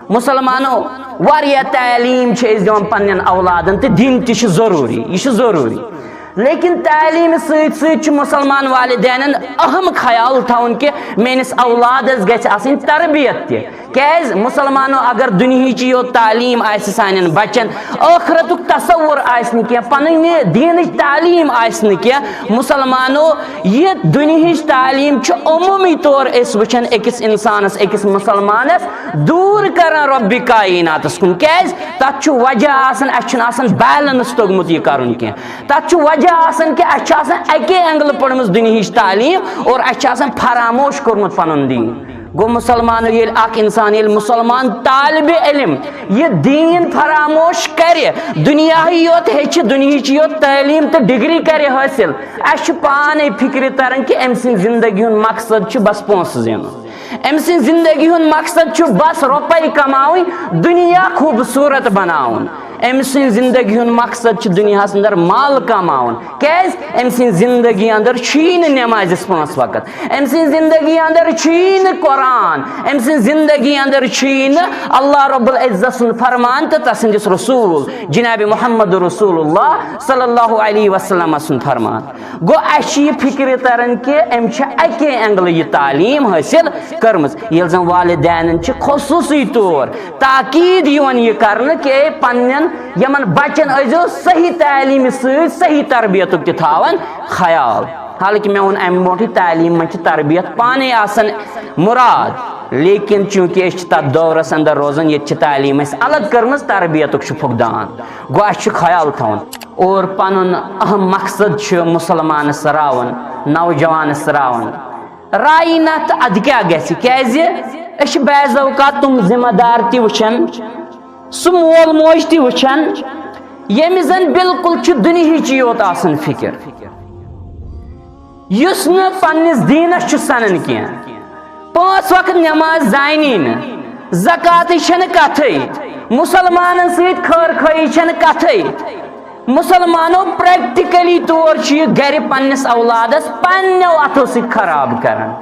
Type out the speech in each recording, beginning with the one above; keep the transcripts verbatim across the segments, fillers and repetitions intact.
مسلمانو، واریاہ تعلیٖم چھِ أسۍ دِوان پننٮ۪ن اولادن، تہٕ دِنۍ تہِ چھِ ضروٗری، یہِ چھُ ضروٗری۔ لیکن تعلیٖمہِ سۭتۍ سۭتۍ چھُ مسلمان والدینن اہم خیال تھاوُن کہِ میٲنِس اولادس گژھِ آسٕنۍ تربیت تہِ۔ کیازِ؟ مسلمانو، اگر دُنہِچ یوت تعلیٖم آسہِ سانٮ۪ن بچن، ٲخرتُک تصور آسہِ نہٕ کینٛہہ، پنٕنۍ یہِ دیٖنٕچ تعلیٖم آسہِ نہٕ کینٛہہ، مسلمانو، یہِ دُنہِچ تعلیٖم چھِ عموٗمی طور أسۍ وٕچھان أکِس اِنسانَس، أکِس مُسلمانَس دوٗر کران رۄبِ کائناتَس کُن۔ کیازِ؟ تَتھ چھُ وجہ آسان، اَسہِ چھُنہٕ آسان بیلنس توٚگمُت یہِ کَرُن کینٛہہ۔ تَتھ چھُ وجہ آسان کہِ اَسہِ چھِ آسان اَکے اینگلہٕ پٔرمٕژ دُنہِچ تعلیٖم اور اَسہِ چھُ آسان فراموش کوٚرمُت پَنُن دیٖن۔ گوٚو مُسلمانو، ییٚلہِ اَکھ اِنسان، ییٚلہِ مُسلمان طالبِ علم یہِ دیٖن فراموش کَرِ، دُنیاہٕے یوت ہیٚچھِ، دُنہِچ یوت تعلیٖم تہٕ ڈگری کَرِ حٲصِل، اَسہِ چھُ پانے فکرِ تران کہِ أمۍ سٕنٛز زندگی ہُنٛد مقصد چھُ بس پونٛسہٕ زینُن۔ أمۍ سٕنٛز زندگی ہُنٛد مقصد چھُ بس رۄپے کماوٕنۍ، دُنیا خوٗبصوٗرت بناوُن۔ أمۍ سٕنٛز زندگی ہُنٛد مقصد چھُ دُنیاہس اندر مال کماوُن۔ کیازِ؟ أمۍ سٕنٛز زندگی اندر چھُیی نہٕ نمازِ پانٛژھ وقت۔ أمۍ سٕنٛز زندگی اندر چھُیی نہٕ قرآن۔ أمۍ سٕنٛز زندگی اندر چھُیی نہٕ اللہ رب العزت سُنٛد فرمان تہٕ تسٕنٛدِس رسول جناب محمد رسول اللہ صلی اللہ علیہ وسلم سُنٛد فرمان۔ گوٚو، اَسہِ چھِ یہِ فِکرِ تَران کہِ أمۍ چھِ اَکے اینگلہٕ یہِ تعلیٖم حٲصِل کٔرمٕژ۔ ییٚلہِ زَن والدینَن چھِ خصوٗصی طور تاکیٖد یِوان یہِ کَرنہٕ کہِ پنٛنٮ۪ن یِمَن بَچَن ٲسۍزیو صحیح تعلیٖمہِ سۭتۍ صحیح تربیتُک تہِ تھاوان خیال۔ حالانکہِ مےٚ ووٚن اَمہِ برونٛٹھٕے، تعلیٖم منٛز چھِ تربیت پانَے آسان مُراد، لیکن چوٗنٛکہِ أسۍ چھِ تَتھ دورَس اندر روزان، ییٚتہِ چھِ تعلیٖم اَسہِ الگ کٔرمٕژ، تربیتُک چھُ فقدان۔ گوٚو، اَسہِ چھُ خیال تھاوُن۔ اور پنُن اہم مقصد چھُ مُسلمانس راوُن، نوجوانس راوُن۔ رایہِ نہ تہٕ ادٕ کیٛاہ گژھِ؟ کیٛازِ أسۍ چھِ بعض اوقات تِم ذمہ دار تہِ وٕچھان، سُہ مول موج تہِ وٕچھان، ییٚمِس زن بالکل چھُ دُنہِچی یوت آسان فکر، یُس نہٕ پننِس دیٖنس چھُ سنان کینٛہہ۔ پانٛژھ وقت نماز زانی نہٕ، زکاتٕچ چھنہٕ کتھٕے، مُسلمانن سۭتۍ خٲر خٲہی چھنہٕ کتھٕے۔ مُسلمانو پریکٹیکلی طور چھُ یہِ گرِ پننِس اولادس پننیو اتھو سۭتۍ خراب کران۔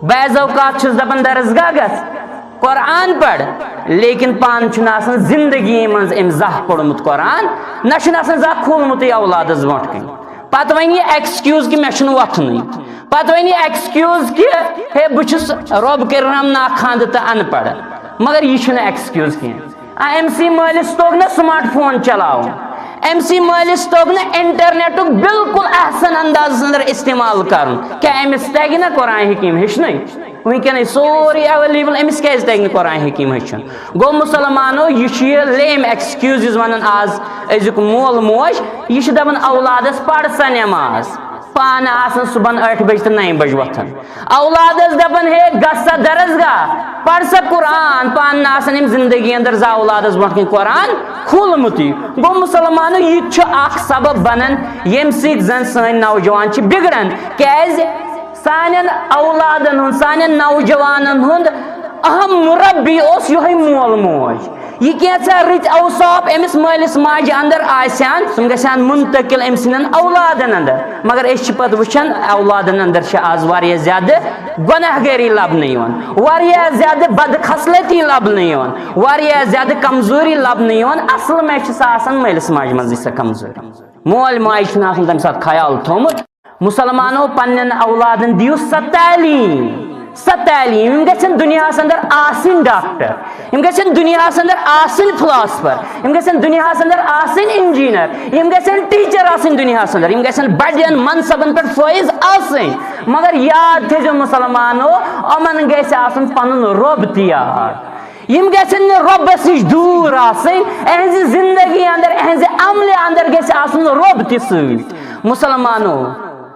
بعض اوقات چھُس دپان، درسگاہ گژھ، قرآن پڑھ، لیکن پانہٕ چھُنہٕ آسان زندگی منٛز أمۍ زانٛہہ پوٚرمُت قرآن، نہ چھُنہٕ آسان زانٛہہ کھوٗلمُتٕے اولادس برونٛٹھ کَنہِ۔ پتہٕ ونہِ یہِ ایکسکیوز کہِ مےٚ چھُنہٕ وۄتھنُے۔ پتہٕ ونہِ یہِ ایکسکیوز کہِ ہے، بہٕ چھُس رۄب کٔرِنم ناخواندٕ تہٕ ان پڑھ۔ مگر یہِ چھُنہٕ ایکسکیوز کینٛہہ۔ آ، أمۍ سٕے مٲلِس توٚگ نہ سمارٹ فون چلاوُن۔ أمۍ سٕے مٲلِس توٚگ نہٕ انٹرنیٹُک بالکل احسن اندازس اندر استعمال کرُن۔ کیٛاہ أمِس تگہِ نہ قرآن حکیم ہیٚچھنُے؟ وٕنکیٚنٕے سورُے ایویلیبل، أمِس کیٛازِ تگہِ نہٕ قرآن حکیم ہیٚچھُن؟ گوٚو مُسلمانو، یہِ چھُ یہِ لیم ایکسکیوزز ونان آز أزیُک مول موج۔ یہِ چھُ دپان اولادس، پَر سا نٮ۪ماز۔ پانہٕ آسان صُبحن ٲٹھِ بجہِ تہٕ نَیہِ بجہِ وۄتھان۔ اولادس دپان، ہے، گژھ سا درسگاہ، پَر سا قرآن۔ پانہٕ نہٕ آسان أمۍ زندگی اندر زانٛہہ اولادس برونٛٹھ کَنہِ قرآن کھوٗلمُتٕے۔ گوٚو مُسلمانو، یہِ تہِ چھُ اکھ سبب بنان، ییٚمہِ سۭتۍ زن سٲنۍ نوجوان چھِ بگڑان۔ کیٛازِ؟ سانٮ۪ن اولادن ہُنٛد، سانٮ۪ن نوجوانن ہُنٛد اہم مربی اوس یِہوٚے مول موج۔ یہِ کینٛژھا رٕتۍ اوصاف أمِس مٲلِس ماجہِ اندر آسہِ ہن، تِم گژھِ ہن منتقل أمۍ سٕنٛدٮ۪ن اولادن اندر۔ مگر أسۍ چھِ پتہٕ وٕچھان، اولادن اندر چھِ آز واریاہ زیادٕ گۄناہ گٲری لبنہٕ یِوان، واریاہ زیادٕ بدخصلتی لبنہٕ یِوان، واریاہ زیادٕ کمزوری لبنہٕ یِوان۔ اصل مےٚ چھِ سۄ آسان مٲلِس ماجہِ منٛزٕے سۄ کمزوری۔ مول ماجہِ چھُنہٕ آسان تَمہِ ساتہٕ خیال تھوٚومُت۔ مُسلمانو، پننٮ۪ن اولادن دِیِو سۄ تعلیٖم، سۄ تعلیٖم۔ یِم گژھن دُنیاہس اندر آسٕنۍ ڈاکٹر، یِم گژھن دُنیاہس اندر آسٕنۍ فلاسفر، یِم گژھن دُنیاہس اندر آسٕنۍ انجینئر، یِم گژھن ٹیچر آسٕنۍ دُنیاہس اندر، یِم گژھن بڑٮ۪ن منصبن پٮ۪ٹھ فٲیِض آسٕنۍ۔ مگر یاد تھٲیزیو مُسلمانو، یِمن گژھِ آسُن پنُن رۄب تہِ یاد۔ یِم گژھن نہٕ رۄبس نِش دوٗر آسٕنۍ، اہنزِ زندگی اندر، اہنزِ عملہِ اندر گژھِ آسُن رۄب تہِ سۭتۍ۔ مُسلمانو،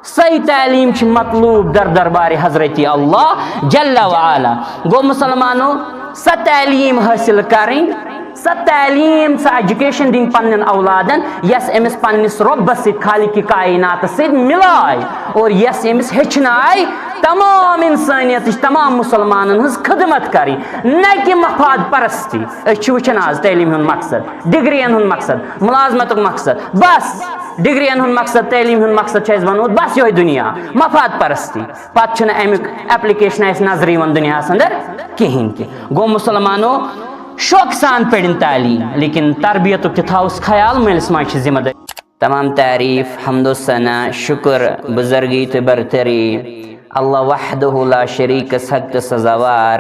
سۄے تعلیٖم چھِ مطلوب در دربارِ حضرت اللہ جل و علا۔ گوٚو مُسلمانو، سۄ تعلیٖم حٲصِل کرٕنۍ، سۄ تعلیٖم، سۄ ایجوکیشن دِنۍ پننٮ۪ن اولادن، یۄس أمِس پننِس رۄبس سۭتۍ، خالقِ کائناتس سۭتۍ مِلایہِ اور یۄس أمِس ہیٚچھنایہِ تمام انسانیتٕچ، تمام مُسلمانن ہٕنٛز خدمت کرٕنۍ، نہ کہِ مفاد پرستی۔ أسۍ چھِ وٕچھان آز تعلیٖم ہُنٛد مقصد، ڈگرین ہُنٛد مقصد، مُلازمتُک مقصد، بس۔ ڈگرین ہُنٛد مقصد، تعلیٖم ہُنٛد مقصد چھُ اَسہِ بنومُت بس یِہوٚے دُنیا، مفاد پرستی۔ پتہٕ چھُنہٕ اَمیُک ایپلیکیشن اَسہِ نظرِ یِوان دُنیاہس اندر کِہیٖنۍ تہِ۔ گوٚو مُسلمانو، شوقہٕ سان پٔرِن تعلیٖم، لیکن تربیتُک تہِ تھاوُس خیال، مٲلِس ماجہِ چھِ ذمہٕ دٲری۔ تمام تعریف، حمد و ثنا، شکر، بزرگی تہٕ برتری اللہ وحدہ لا شریکس حق تہٕ سزاوار،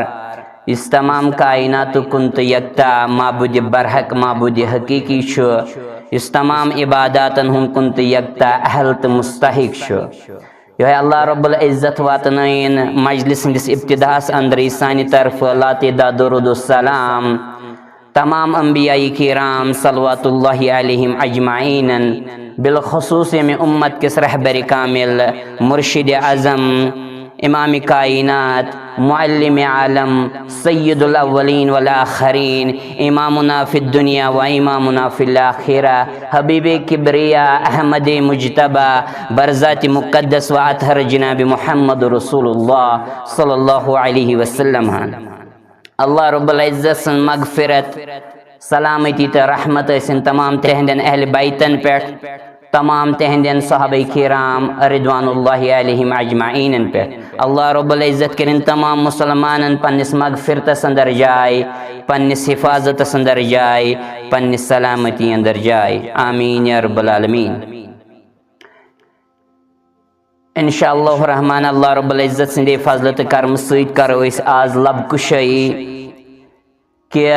یُس تمام کائناتُک کُن تہٕ یکتا معبود برحق، معبود حقیقی چھُ، یُس تمام عباداتن ہُنٛد کُن تہٕ یکتا اہل تہٕ مستحق چھُ۔ یہے اللہ رب العزت واتنائن مجلس ہندس ابتداس اندر سانہِ طرفہٕ لاتعداد درود و سلام تمام انبیاء کرام صلوات اللہ علیہم اجمعین، بالخصوص ییٚمہِ امت کِس رہبر کامل، مرشد اعظم، امام کائنات، معلم عالم، سید الاولین والآخرین، امامنا فی الدنیا و امامنا فی الاخرہ، حبیب کبریا، احمد مجتبی، برذات مقدس و اطہر جناب محمد رسول اللہ صلی اللہ علیہ وسلم ہن۔ اللہ رب العزت سن مغفرت، سلامتی تہٕ رحمت ٲسِن تمام تہندٮ۪ن اہل بیتن پٮ۪ٹھ، تمام تہندٮ۪ن صحابہ کرام رضوان اللہ علیہم اجمعینن پٮ۪ٹھ۔ اللہ رب العزت کٔرِن تمام مسلمانن پننِس مغفرتس اندر جاے، پننِس حفاظتس اندر جاے، پننِس سلامتی اندر جاے۔ آمین یا رب العالمین۔ انشاء اللہ الرحمن، اللہ رب العزت سندے فضلہ تہٕ کرمہٕ سۭتۍ کرو أسۍ آز لب کشٲیی کہِ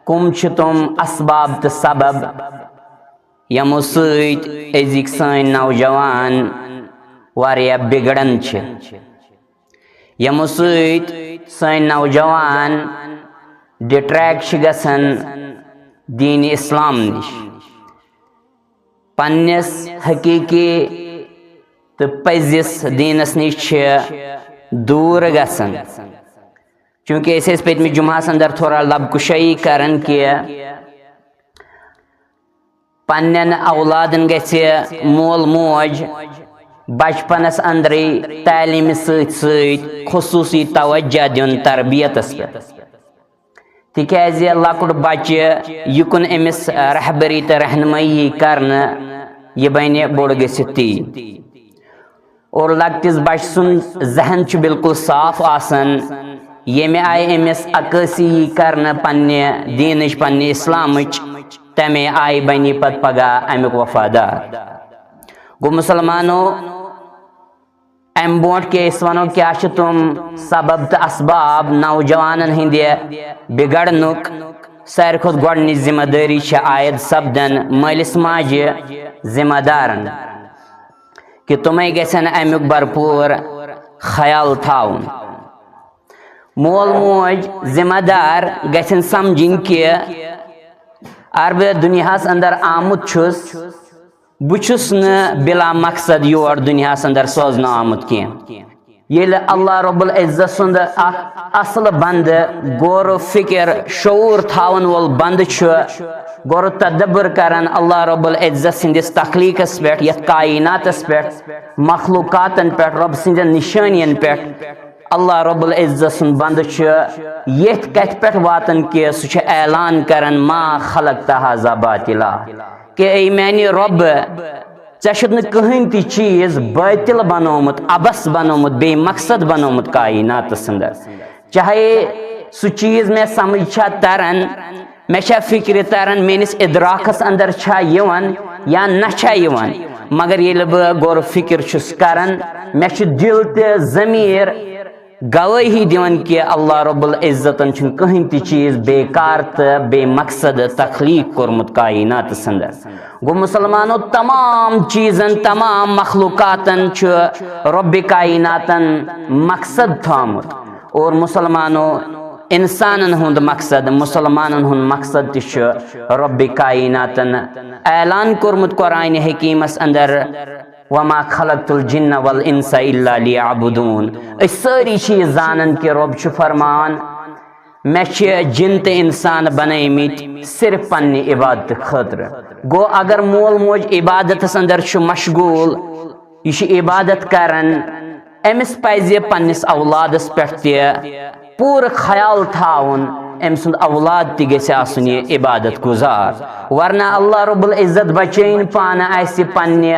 کم چھِ تِم اسباب تہٕ سبب یِمو سۭتۍ أزِکۍ سٲنۍ نوجوان واریاہ بگڑان چھِ، یِمو سۭتۍ سٲنۍ نوجوان ڈِٹریکٹ چھِ گژھان دین اسلام نِش۔ پننِس حقیقی تہٕ پٔزِس دینس نِش چھِ دوٗر گژھان۔ چونکہ أسۍ ٲسۍ پٔتمہِ جمعہس اندر تھوڑا لب کشٲیی کران کہِ پننٮ۪ن اولادن گژھِ مول موج بچپنس اندرٕے تعلیمہِ سۭتۍ سۭتۍ خصوصی توجہ دیُن تربیتس پٮ۪ٹھ۔ تِکیازِ لۄکُٹ بچہِ یہِ کُن أمِس رہبری تہٕ رہنمٲیی کرنہٕ، یہِ بنہِ بوٚڑ گٔژھِتھ تی۔ اور لۄکٹِس بچہِ سُنٛد ذہن چھُ بالکل صاف آسان، ییٚمہِ آیہِ أمِس عکٲسی یی کرنہٕ پننہِ دیٖنٕچ، پننہِ اسلامٕچ، تمے آیہِ بنہِ پتہٕ پگاہ امیُک وفادار۔ گوٚو مسلمانو، امہِ برونٛٹھ کہِ أسۍ ونو کیٛاہ چھِ تِم سبب تہٕ اسباب نوجوانن ہٕنٛدِ بگڑنُک، ساروی کھۄتہٕ گۄڈٕنِچ ذمہٕ دٲری چھِ عائد سپدان مٲلِس ماجہِ ذمہٕ دارن کہِ تِمے گژھن امیُک بھرپوٗر خیال تھاوُن۔ مول موج ذمہٕ دار گژھن سمجھِنۍ کہِ ار بہٕ دُنیاہس اندر آمُت چھُس، بہٕ چھُس نہٕ بلا مقصد یور دُنیاہس اندر سوزنہٕ آمُت کینٛہہ۔ ییٚلہِ اللہ رب العزت سُنٛد اکھ اصل بندٕ، غور و فکر، شعور تھاون وول بندٕ چھُ، غور و تدبر کران اللہ رب العزت سٕنٛدِس تخلیقس پٮ۪ٹھ، یتھ کائناتس پٮ۪ٹھ، مخلوقاتن پٮ۪ٹھ، رب سٕنٛدٮ۪ن نشٲنین پٮ۪ٹھ، اللہ رب العزت سُنٛد بندٕ چھُ یتھ کتھِ پٮ۪ٹھ واتان کہِ سُہ چھُ اعلان کران، "ما خلقت هذا باطلا"، کہ اے میانہِ رۄب، ژےٚ چھُتھ نہٕ کٕہٕنۍ تہِ چیٖز باطل بنومُت، عبث بنومُت، بے مقصد بنومُت کائناتس اندر۔ چاہے سُہ چیٖز مےٚ سمجھ چھا تران، مےٚ چھا فکرِ تران، میٲنِس ادراکس اندر چھا یِوان یا نہ چھا یِوان، مگر ییٚلہِ بہٕ غور و فکر چھُس کران، مےٚ چھُ دل تہٕ ضمیر گوٲہی دِوان کہِ اللہ رب العزتن چھُنہٕ کٕہٕنۍ تہِ چیٖز بیکار تہٕ بے مقصد تخلیق کوٚرمُت کائناتس اندر۔ گوٚو مسلمانو، تمام چیٖزن، تمام مخلوقاتن چھُ رب کائناتن مقصد تھوٚومُت۔ اور مسلمانو، انسانن ہُنٛد مقصد، مسلمانن ہُنٛد مقصد تہِ چھُ رب کائناتن اعلان کوٚرمُت قرآن حکیمس اندر، "وما خلقت الجن والانس الا لیعبدون"۔ أسۍ سٲری چھِ یہِ زانان کہِ رب چھُ فرمان، "مےٚ چھِ جن تہٕ انسان بنٲومٕتۍ صرف پننہِ عبادتہٕ خٲطرٕ۔" گوٚو، اگر مول موج عبادتس اندر چھُ مشغول، یہِ چھُ عبادت کران، أمِس پزِ پننِس اولادس پٮ۪ٹھ تہِ پوٗرٕ خیال تھاوُن، أمۍ سُنٛد اولاد تہِ گژھِ آسُن یہِ عبادت گزار، ورنہ اللہ رب العزت بچٲیِن پانہٕ اسہِ پننہِ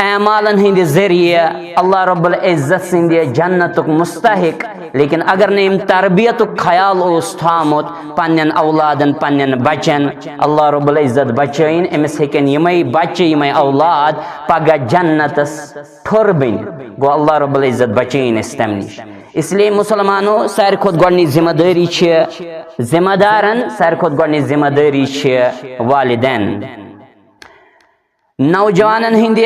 اعمالن ہٕنٛدِ ذٔریعہٕ اللہ رب العزت سٕنٛدِ جنتُک مستحق، لیکن اگر نہٕ أمۍ تربیتُک خیال اوس تھومُت پننٮ۪ن اولادن، پننٮ۪ن بچن، اللہ رب العزت بچٲیِن، أمِس ہیٚکن یِمے بچہِ، یِمے اولاد پگاہ جنتس ٹھوٚر بٔنِتھ۔ گوٚو، اللہ رب العزت بچٲیِن أسۍ تمہِ نِش۔ اس لیے مسلمانو، ساروی کھۄتہٕ گۄڈٕنِچ ذمہ دٲری چھِ ذمہ دارن، ساروی کھۄتہٕ گۄڈٕنِچ ذمہ دٲری چھِ والدین۔ نوجوانن ہٕنٛدِ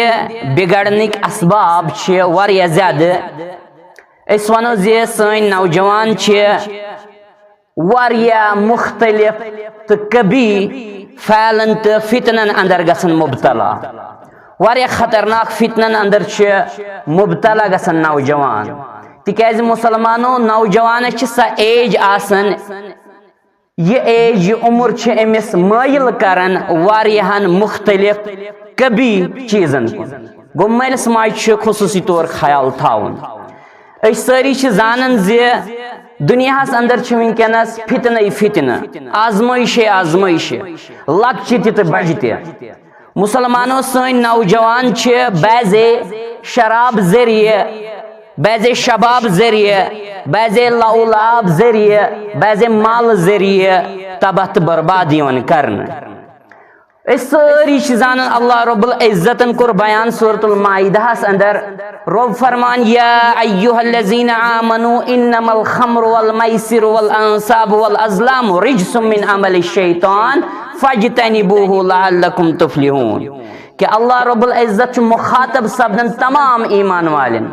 بِگڑنٕکۍ اسباب چھِ واریاہ زیادٕ۔ أسۍ ونو زِ سٲنۍ نوجوان چھِ واریاہ مختلف تہٕ قبیح فعلن تہٕ فتنن اندر گژھن مبتلا۔ واریاہ خطرناک فتنن اندر چھِ مبتلا گژھان نوجوان، تِکیازِ مسلمانو، نوجوانس چھِ سۄ ایج آسان، یہِ ایج، یہِ عمر چھِ أمِس مٲیِل کران واریاہن مختلف قبیح چیٖزن کُن۔ گوٚو، مٲلِس ماجہِ چھُ خصوٗصی طور خیال تھاوُن۔ أسۍ سٲری چھِ زانان زِ دُنیاہس اندر چھِ وٕنکیٚنس فتنَے فتنہٕ، آزمٲیشے آزمٲیشہِ، لۄکچہِ تہِ تہٕ بجہِ تہِ۔ مسلمانو، سٲنۍ نوجوان چھِ بعضے شراب ذٔریعہٕ، بعضے شباب ذٔریعہٕ، بعضے لولاب ذٔریعہٕ، بعضے مال ذٔریعہٕ تباہ تہٕ برباد یِوان کرنہٕ۔ أسۍ سٲری چھِ زانان، اللہ رب العزتن کوٚر بیان سورۃ المائدہس اندر، رب فرمان، یا ایھا الذین آمنوا انما الخمر والمیسر والانصاب والازلام رجس من عمل الشیطان فاجتنبوہ لعلکم تفلحون۔ کہ اللہ رب العزت چھُ مخاطب سپدان تمام ایمان والٮ۪ن۔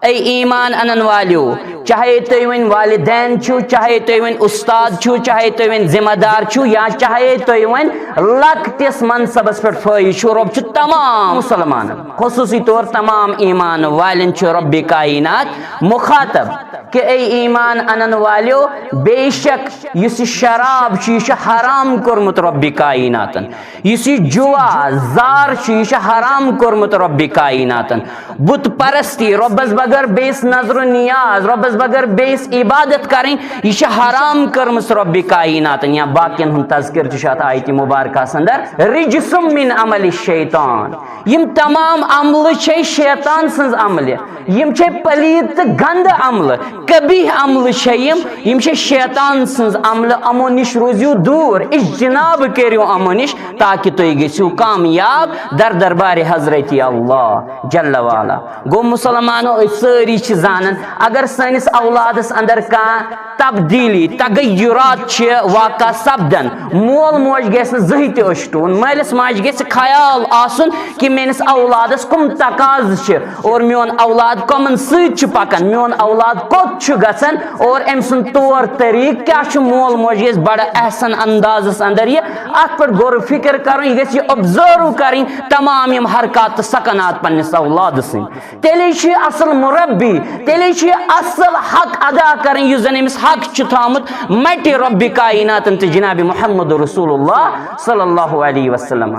اے ایمان انن والیو، چاہے تُہۍ وۄنۍ والدین چھِو، چاہے تُہۍ وۄنۍ استاد چھِو، چاہے تُہۍ وۄنۍ ذمہ دار چھِو، یا چاہے تُہۍ وۄنۍ لۄکٹِس منصبس پٮ۪ٹھ فٲیض چھِو، رب چھُ تمام مسلمانن، خصوٗصی طور تمام ایمان والٮ۪ن چھُ رب کائنات مخاطب کہ اے ایمان انن والیو، بے شک یُس یہِ شراب چھُ، یہِ چھُ حرام کوٚرمُت رب کائناتن۔ یُس یہِ جوا، زار چھُ، یہِ چھُ حرام کوٚرمُت رب کائناتن۔ بت پرستی، رۄبس بغٲر بیٚیِس نظر و نیاز، رۄبس بغٲر بیٚیِس عبادت کرٕنۍ، یہِ چھِ حرام کٔرمٕژ رۄبِ کائناتن۔ یا باقین ہُنٛد تذکر تہِ چھُ اتھ آیتِ مبارکہس اندر، رجس من عمل الشیطان۔ یِم تمام عملہٕ چھے شیطان سٕنٛز عملہِ، یِم چھے پلیٖد تہٕ گندٕ عملہٕ، قبیح عملہٕ چھے یِم، یِم چھے شیطان سٕنٛز عملہٕ۔ یِمو نِش روٗزِو دوٗر، اجتناب کٔرِو یِمو نِش، تاکہ تُہۍ گٔژھِو کامیاب در دربارِ حضرت اللہ جل وعلا۔ گوٚو مسلمانو، أسۍ سٲری چھِ زانان، اگر سٲنِس اولادس اندر کانٛہہ تبدیلی، تغیرات چھِ واقع سپدان، مول موج گژھِ نہٕ زٕہٕے تہِ أچھ ٹوٗن۔ مٲلِس ماجہِ گژھِ خیال آسُن کہ میٲنِس اولادس کم تقاضہٕ چھِ اور میون اولاد کمن سۭتۍ چھُ پکان، میون اولاد کوٚت چھُ گژھان اور أمۍ سُنٛد طور طریقہٕ کیٛاہ چھُ۔ مول موج گژھِ بڑٕ احسن اندازس اندر یہِ اتھ پٮ۪ٹھ غور و فکر کرُن، یہِ گژھِ یہِ observe کرٕنۍ تمام یِم حرکات تہٕ سکنات پننِس اولادٕ سٕنٛدۍ۔ تیٚلے چھُ یہِ اصل مربی، تیٚلے چھُ یہِ اصل حق ادا کرٕنۍ یُس زن أمِس حق چھُ تھومُت مٹہِ رۄبِ کائناتن تہٕ جناب محمد رسول اللہ صلی اللہ علیہ وسلم۔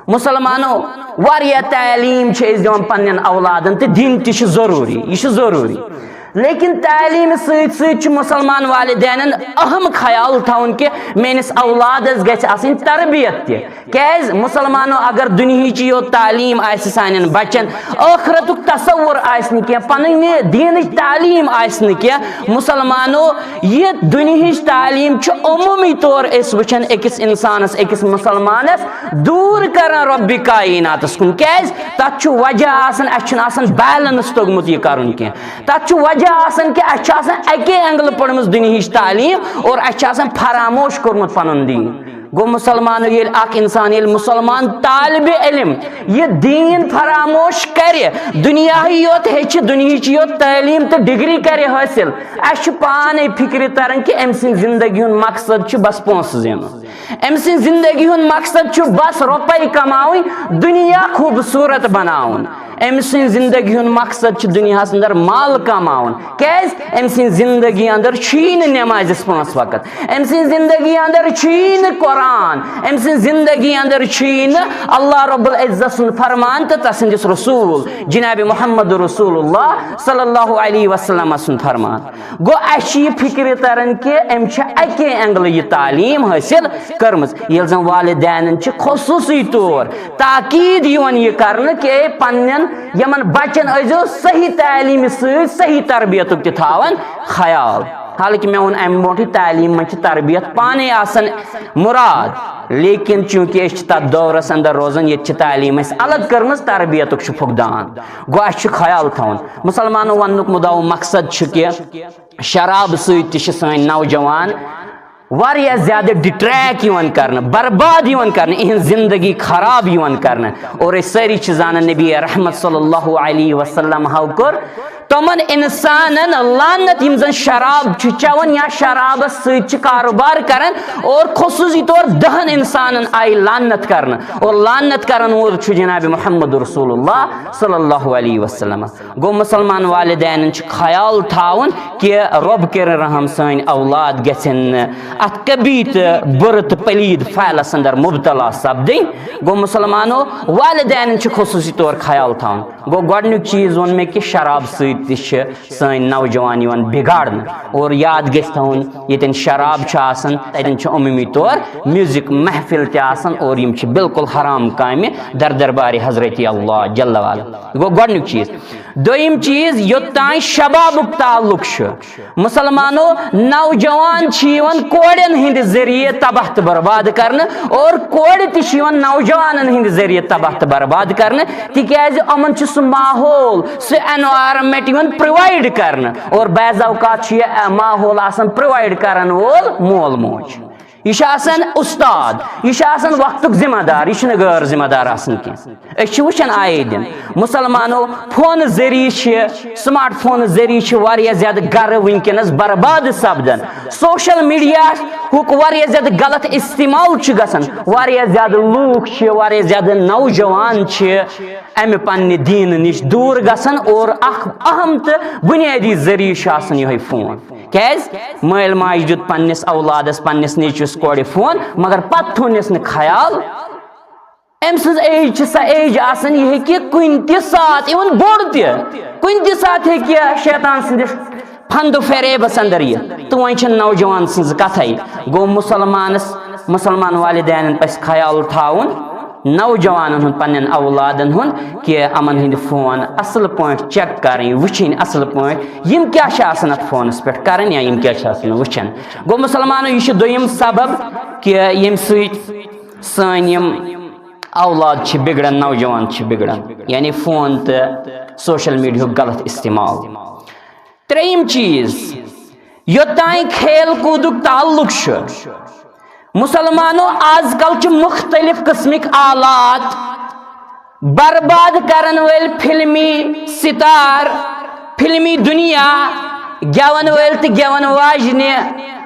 مسلمانو، واریاہ تعلیٖم چھِ أسۍ دِوان پننٮ۪ن اولادن تہٕ دِنۍ تہِ چھِ ضروٗری، یہِ چھُ ضروٗری۔ لیکن تعلیٖمہِ سۭتۍ سۭتۍ چھُ مسلمان والدینن اہم خیال تھاوُن کہِ میٲنِس اولادس گژھِ آسٕنۍ تربیت تہِ۔ کیازِ مسلمانو، اگر دُنہِچ یوت تعلیٖم آسہِ سانٮ۪ن بچن، ٲخرتُک تصور آسہِ نہٕ کینٛہہ، پنٕنہِ دیٖنٕچ تعلیٖم آسہِ نہٕ کینٛہہ، مسلمانو، یہِ دُنہِچ تعلیٖم چھُ عموٗمی طور أسۍ وٕچھان أکِس انسانس، أکِس مسلمانس دوٗر کران رۄبِ کائناتس کُن۔ کیازِ؟ تتھ چھُ وجہ آسان، اسہِ چھُنہٕ آسان balance توٚگمُت یہِ کرُن کینٛہہ۔ تتھ چھُ وجہ آسان کہِ اسہِ چھِ آسان اکے اینگلہٕ پٔرمٕژ دُنہِچ تعلیٖم اور اسہِ چھُ آسان فراموش کوٚرمُت پنُن دیٖن۔ گوٚو مسلمانو، ییٚلہِ اکھ انسان، ییٚلہِ مسلمان طالبِ علم یہِ دیٖن فراموش کرِ، دُنیاہٕے یوت ہیٚچھِ، دُنہِچ یوت تعلیٖم تہٕ ڈگری کرِ حٲصِل، اسہِ چھُ پانے فکرِ تران کہِ أمۍ سٕنٛز زندگی ہُنٛد مقصد چھُ بس پونٛسہٕ زینُن۔ أمۍ سٕنٛز زندگی ہُنٛد مقصد چھُ بس رۄپے کماوٕنۍ، دُنیا خوٗبصوٗرت بناوُن۔ أمۍ سٕنٛز زندگی ہُنٛد مقصد چھُ دُنیاہس اندر مال کماوُن۔ کیازِ؟ أمۍ سٕنٛز زندگی اندر چھُیی نہٕ نمازِ پانٛژھ وقت، أمۍ سٕنٛز زندگی اندر چھُیی نہٕ قرآن، أمۍ سٕنٛز زندگی اندر چھُیی نہٕ اللہ رب العزت سُنٛد فرمان تہٕ تسٕنٛدِس رسول جناب محمد رسول اللہ صلی اللہ علیہ وسلم سُنٛد فرمان۔ گوٚو، اسہِ چھِ یہِ فکرِ تران کہِ أمۍ چھِ اکے اینگلہٕ یہِ تعلیٖم حٲصِل کٔرمٕژ۔ ییٚلہِ زن والدینن چھِ خصوٗصی طور تاکید یِوان یہِ کرنہٕ کہِ پننٮ۪ن یِمن بچن ٲسۍزیو صحیح تعلیٖمہِ سۭتۍ صحیح تربیتُک تہِ تھاوان خیال۔ حالانکہ مےٚ ووٚن امہِ برونٛٹھٕے، تعلیٖم منٛز چھِ تربیت پانے آسان مراد، لیکن چونکہ أسۍ چھِ تتھ دورس اندر روزان، ییٚتہِ چھِ تعلیٖم اَسہِ الگ کٔرمٕژ، تربیتُک چھُ فقدان۔ گوٚو، اَسہِ چھُ خیال تھاوُن۔ مسلمانو وننُک مُدعا و مقصد چھُ کہِ شراب سۭتۍ تہِ چھِ سٲنۍ نوجوان واریاہ زیادٕ ڈٹریک یِوان کرنہٕ، برباد یِوان کرنہٕ، اِہِنٛز زندگی خراب یِوان کرنہٕ۔ اور أسۍ سٲری چھِ زانان، نبی رحمت صلی اللہ علیہ وسلم ہو کوٚر تِمن انسانن لعنت، یِم زن شراب چھِ چٮ۪وان یا شرابس سۭتۍ چھِ کاروبار کران، اور خصوصی طور دہن انسانن آیہِ لعنت کرنہٕ، اور لعنت کرن وول چھُ جناب محمد رسول اللہ صلی اللہ علیہ وسلم۔ گوٚو، مسلمان والدینن چھُ خیال تھاوُن کہِ رۄب کٔرِن رحم، سٲنۍ اولاد گژھن نہٕ اتھ کبیٖر تہٕ بُرٕ تہٕ پلیٖد فعلس اندر مبتلا سپدٕنۍ۔ گوٚو، مسلمانو، والدینن چھُ خصوصی طور خیال تھاوُن۔ گوٚو، گۄڈٕنیُک چیٖز ووٚن مےٚ کہِ شراب سۭتۍ تہِ چھِ سٲنۍ نوجوان یِوان بِگاڑنہٕ۔ اور یاد گژھِ تھاوُن، ییٚتٮ۪ن شراب چھُ آسان، تَتٮ۪ن چھُ عموٗمی طور میوزک محفل تہِ آسان، اور یِم چھِ بالکل حرام کامہِ در دربارِ حضرت اللہ جل وعلا۔ گوٚو گۄڈٕنیُک چیٖز۔ دوٚیِم چیٖز، یوٚتام شبابُک تعلق چھُ، مسلمانو، نوجوان چھِ یِوان کورٮ۪ن ہٕنٛدِ ذٔریعہٕ تباہ تہٕ برباد کرنہٕ، اور کورِ تہِ چھِ یِوان نوجوانن ہٕنٛدِ ذٔریعہٕ تباہ تہٕ برباد کرنہٕ، تِکیازِ یِمن چھُ سُہ ماحول، سُہ انوائرمنٹ یِوان پرووائیڈ کرنہٕ، اور بعض اوقات چھُ یہِ ماحول آسان پرووائیڈ کرن وول مول موج۔ یہِ چھُ آسان اُستاد، یہِ چھُ آسان وقتُک ذمہ دار، یہِ چھُنہٕ غٲر ذمہ دار آسان کینٛہہ۔ أسۍ چھِ وٕچھان آیے دِن، مسلمانو، فونہٕ ذٔریعہٕ چھِ، سمارٹ فونہٕ ذٔریعہٕ چھِ واریاہ زیادٕ گرٕ وٕنکیٚنس برباد سپدان۔ سوشل میڈیا ہُک واریاہ زیادٕ غلط استعمال چھُ گژھان، واریاہ زیادٕ لوٗکھ چھِ، واریاہ زیادٕ نوجوان چھِ امہِ پننہِ دیٖنہٕ نِش دوٗر گژھان، اور اکھ اہم تہٕ بُنیٲدی ذٔریعہٕ چھُ آسان یِہوٚے فون۔ کیازِ؟ مٲلۍ ماجہِ دیُت پننِس اولادس، پننِس نیٚچوِس کورِ فون، مگر پتہٕ تھوونس نہٕ خیال۔ أمۍ سٕنٛز ایج چھِ سۄ ایج آسان، یہِ ہیٚکہِ کُنہِ تہِ ساتہٕ، اِوٕن بوٚڑ تہِ، کُنہِ تہِ ساتہٕ ہیٚکہِ یہِ شیطان سٕنٛدِس پھنٛدٕ فریبس اندر یِتھ۔ تہٕ وۄنۍ چھِ نوجوان سٕنٛز کتھے۔ گوٚو، مسلمانس، مسلمان والدینن پزِ خیال تھاوُن نوجوانن ہُنٛد، پننٮ۪ن اولادن ہُنٛد، کہِ یِمن ہٕنٛدۍ فون اصل پٲٹھۍ چیک کرٕنۍ، وٕچھِنۍ اصل پٲٹھۍ، یِم کیٛاہ چھِ آسان اتھ فونس پٮ۪ٹھ کران یا یِم کیٛاہ چھِ آسان وٕچھان۔ گوٚو، مسلمانو، یہِ چھُ دوٚیِم سبب کہِ ییٚمہِ سۭتۍ سٲنۍ یِم اولاد چھِ بِگڑان، نوجوان چھِ بِگڑان، یعنی فون تہٕ سوشل میڈیاہُک غلط استعمال۔ ترٛیٚیِم چیٖز، یوٚتام کھیل کوٗدُک تعلق چھُ، مسلمانو، آز کل چھِ مُختٔلِف قٕسمٕکۍ آلات، برباد کرن وٲلۍ فلمی ستار، فلمی دنیا، گٮ۪ون وٲلۍ تہٕ گٮ۪ون واجنہِ،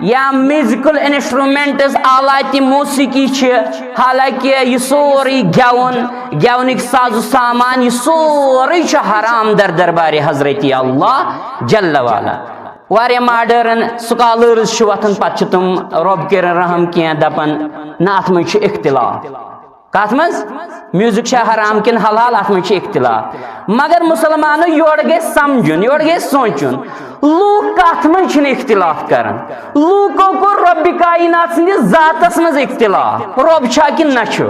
یا میوزیکل انسٹرومنٹس، آلاتِ موسیقی چھِ، حالانکہ یہِ سورُے گٮ۪وُن، گٮ۪ونٕکۍ ساز و سامان، یہِ سورُے چھُ حرام در دربارِ حضرت اللہ جل وعلا۔ واریاہ ماڈرن سکالرز چھِ وۄتھان، پتہٕ چھِ تِم، رۄب کٔرِن رحم، کینٛہہ دپان، نہ، اتھ منٛز چھُ اختلاف۔ کتھ منٛز؟ میوزک چھا حرام کِنہٕ حلال؟ اتھ منٛز چھُ اختلاف۔ مگر مسلمانو، یورٕ گژھِ سمجھُن، یورٕ گژھِ سونٛچُن، لوٗکھ کتھ منٛز چھِنہٕ اختلاف کران؟ لوٗکو کوٚر رۄبِ کائنات سٕنٛدِس ذاتس منٛز اختلاف، رۄب چھا کِنہٕ نہ چھُ؟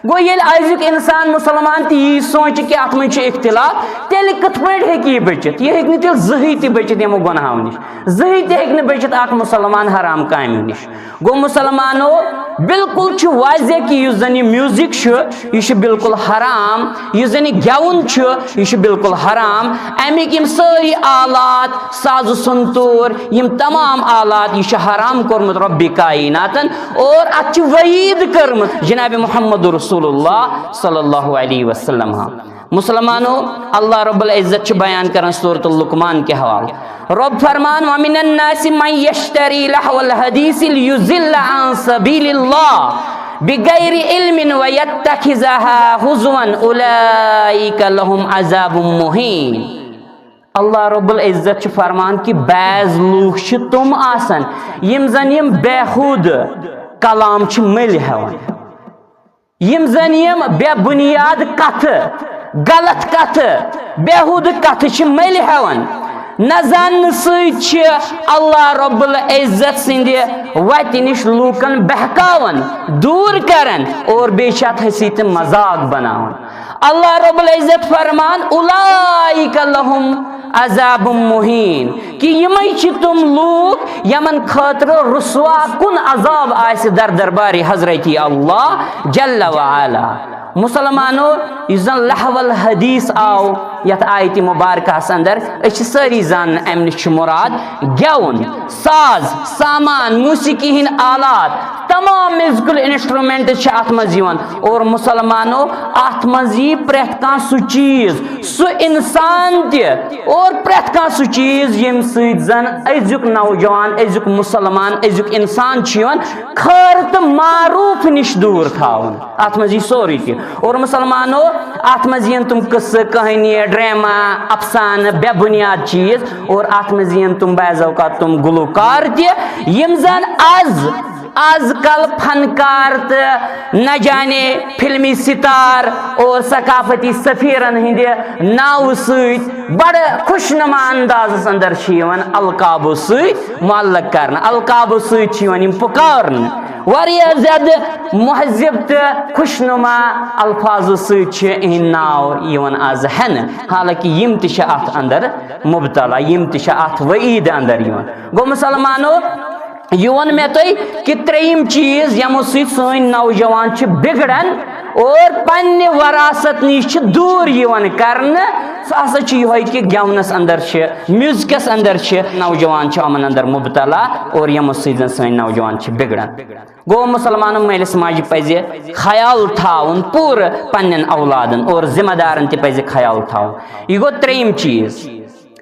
گوٚو، ییٚلہِ أزیُک انسان مسلمان تہِ یی سونٛچہِ کہِ اتھ منٛز چھُ اختلاف، تیٚلہِ کِتھ پٲٹھۍ ہیٚکہِ یہِ بٔچِتھ؟ یہِ ہیٚکہِ نہٕ تیٚلہِ زٕہٕے تہِ بٔچِتھ یِمو گۄناہو نِش، زٕہٕے تہِ ہیٚکہِ نہٕ بٔچِتھ اکھ مسلمان حرام کامہِ نِش۔ گوٚو، مسلمانو، بالکل چھُ واضح کہِ یُس زن یہِ میوزک چھُ، یہِ چھُ بالکل حرام۔ یُس زن یہِ گٮ۪وُن چھُ، یہِ چھُ بالکل حرام۔ اَمِکۍ یِم سٲری آلات، ساز و سنتور، یِم تمام آلات، یہِ چھُ حرام کوٚرمُت رۄبِ کائناتن۔ اور اتھ چھِ وعید کٔرمٕژ جناب محمد رسول اللہ صلی اللہ علیہ وسلم۔ مسلمانو، اللہ رب العزت چھُ بیان کران سورۃ اللقمان کہِ حوالہٕ۔ رۄب فرمان، وَمِنَ النَّاسِ مَن يَشْتَرِي لَهْوَ الْحَدِيثِ لِيُضِلَّ عَن سَبِيلِ اللَّهِ بِغَيْرِ عِلْمٍ وَيَتَّخِذَهَا هُزُوًا أُولَٰئِكَ لَهُمْ عَذَابٌ مُّهِينٌ۔ اللہ رب العزت چھُ فرمان کہِ بعض لوٗکھ چھِ تِم آسان، یِم زن یِم بیہوٗدٕ کلام چھِ مٔلۍ ہٮ۪وان۔ یِم زن یِم بے بنیاد کتھٕ، غلط کتھٕ، بیہوٗدٕ کتھٕ چھِ مٔلۍ ہٮ۪وان۔ نہ زاننہٕ سۭتۍ چھِ اللہ رب العزت سٕنٛدِ وتہِ نِش لوٗکن بہکاوان، دوٗر کران اور بیٚیہِ چھِ اتھ ہسی تہٕ مذاق بناوان۔ اللہ رب العزت فرمان، اولئک لہم عذاب مہین، کہِ یِمے چھِ تِم لوٗکھ یِمن خٲطرٕ رسوا کُن عذاب آسہِ در دربارِ حضرت اللہ جل وعلا۔ مسلمانو، یُس زن لہو الحدیث آو یتھ آیتِ مبارکہس اندر، أسۍ چھِ سٲری زانان امہِ نِش چھُ مراد گٮ۪وُن، ساز، سامان، موسیقی ہٕنٛدۍ آلات، تمام میوزیکل انسٹرومنٹس چھِ اتھ منٛز یِوان۔ اور مسلمانو، اتھ منٛز یی پرٛٮ۪تھ کانٛہہ سُہ چیٖز، سُہ انسان تہِ، اور پرٛٮ۪تھ کانٛہہ سُہ چیٖز ییٚمہِ سۭتۍ زن أزیُک نوجوان، أزیُک مسلمان، أزیُک انسان چھُ یِوان خٲر تہٕ معروف نِش دوٗر تھاوُن۔ اتھ منٛز یی سورُے تہِ۔ اور مسلمانو، اتھ منٛز یِن تِم قصہٕ، کہانی، ڈرامہ، افسانہٕ، بے بنیاد چیٖز، اور اتھ منٛز یِن تِم بعض اوقات تِم گلوکار تہِ، یِم زن از، از کل فنکار تہٕ نہ جانے فلمی ستار اور ثقافتی سفیرن ہٕنٛدِ ناوٕ سۭتۍ بڑٕ خوش نما اندازس اندر چھِ یِوان القابو سۭتۍ معلق کرنہٕ، القابو سۭتۍ چھِ یِوان یِم پُکارنہٕ۔ واریاہ زیادٕ مہذب تہٕ خوش نما الفاظو سۭتۍ چھِ یِہِنٛدۍ ناو یِوان از ہٮ۪نہٕ، حالانکہ یِم تہِ چھِ اتھ اندر مبتلا، یِم تہِ چھِ اتھ وعیٖد اندر یِوان۔ گوٚو مسلمانو، یہِ ووٚن مےٚ تۄہہِ کہِ ترٛیٚیِم چیٖز یِمو سۭتۍ سٲنۍ نوجوان چھِ بِگڑان اور پننہِ وراثت نِش چھِ دوٗر یِوان کرنہٕ، سُہ ہسا چھُ یِہوٚے کہِ گٮ۪ونس اندر چھِ، میوزکس اندر چھِ، نوجوان چھِ یِمن اندر مبتلا اور یِمو سۭتۍ زن سٲنۍ نوجوان چھِ بِگڑان۔ گوٚو مسلمانن مٲلِس ماجہِ پزِ خیال تھاوُن پوٗرٕ پننٮ۪ن اولادن اور ذمہ دارن تہِ پزِ خیال تھاوُن۔ یہِ گوٚو ترٛیٚیِم چیٖز۔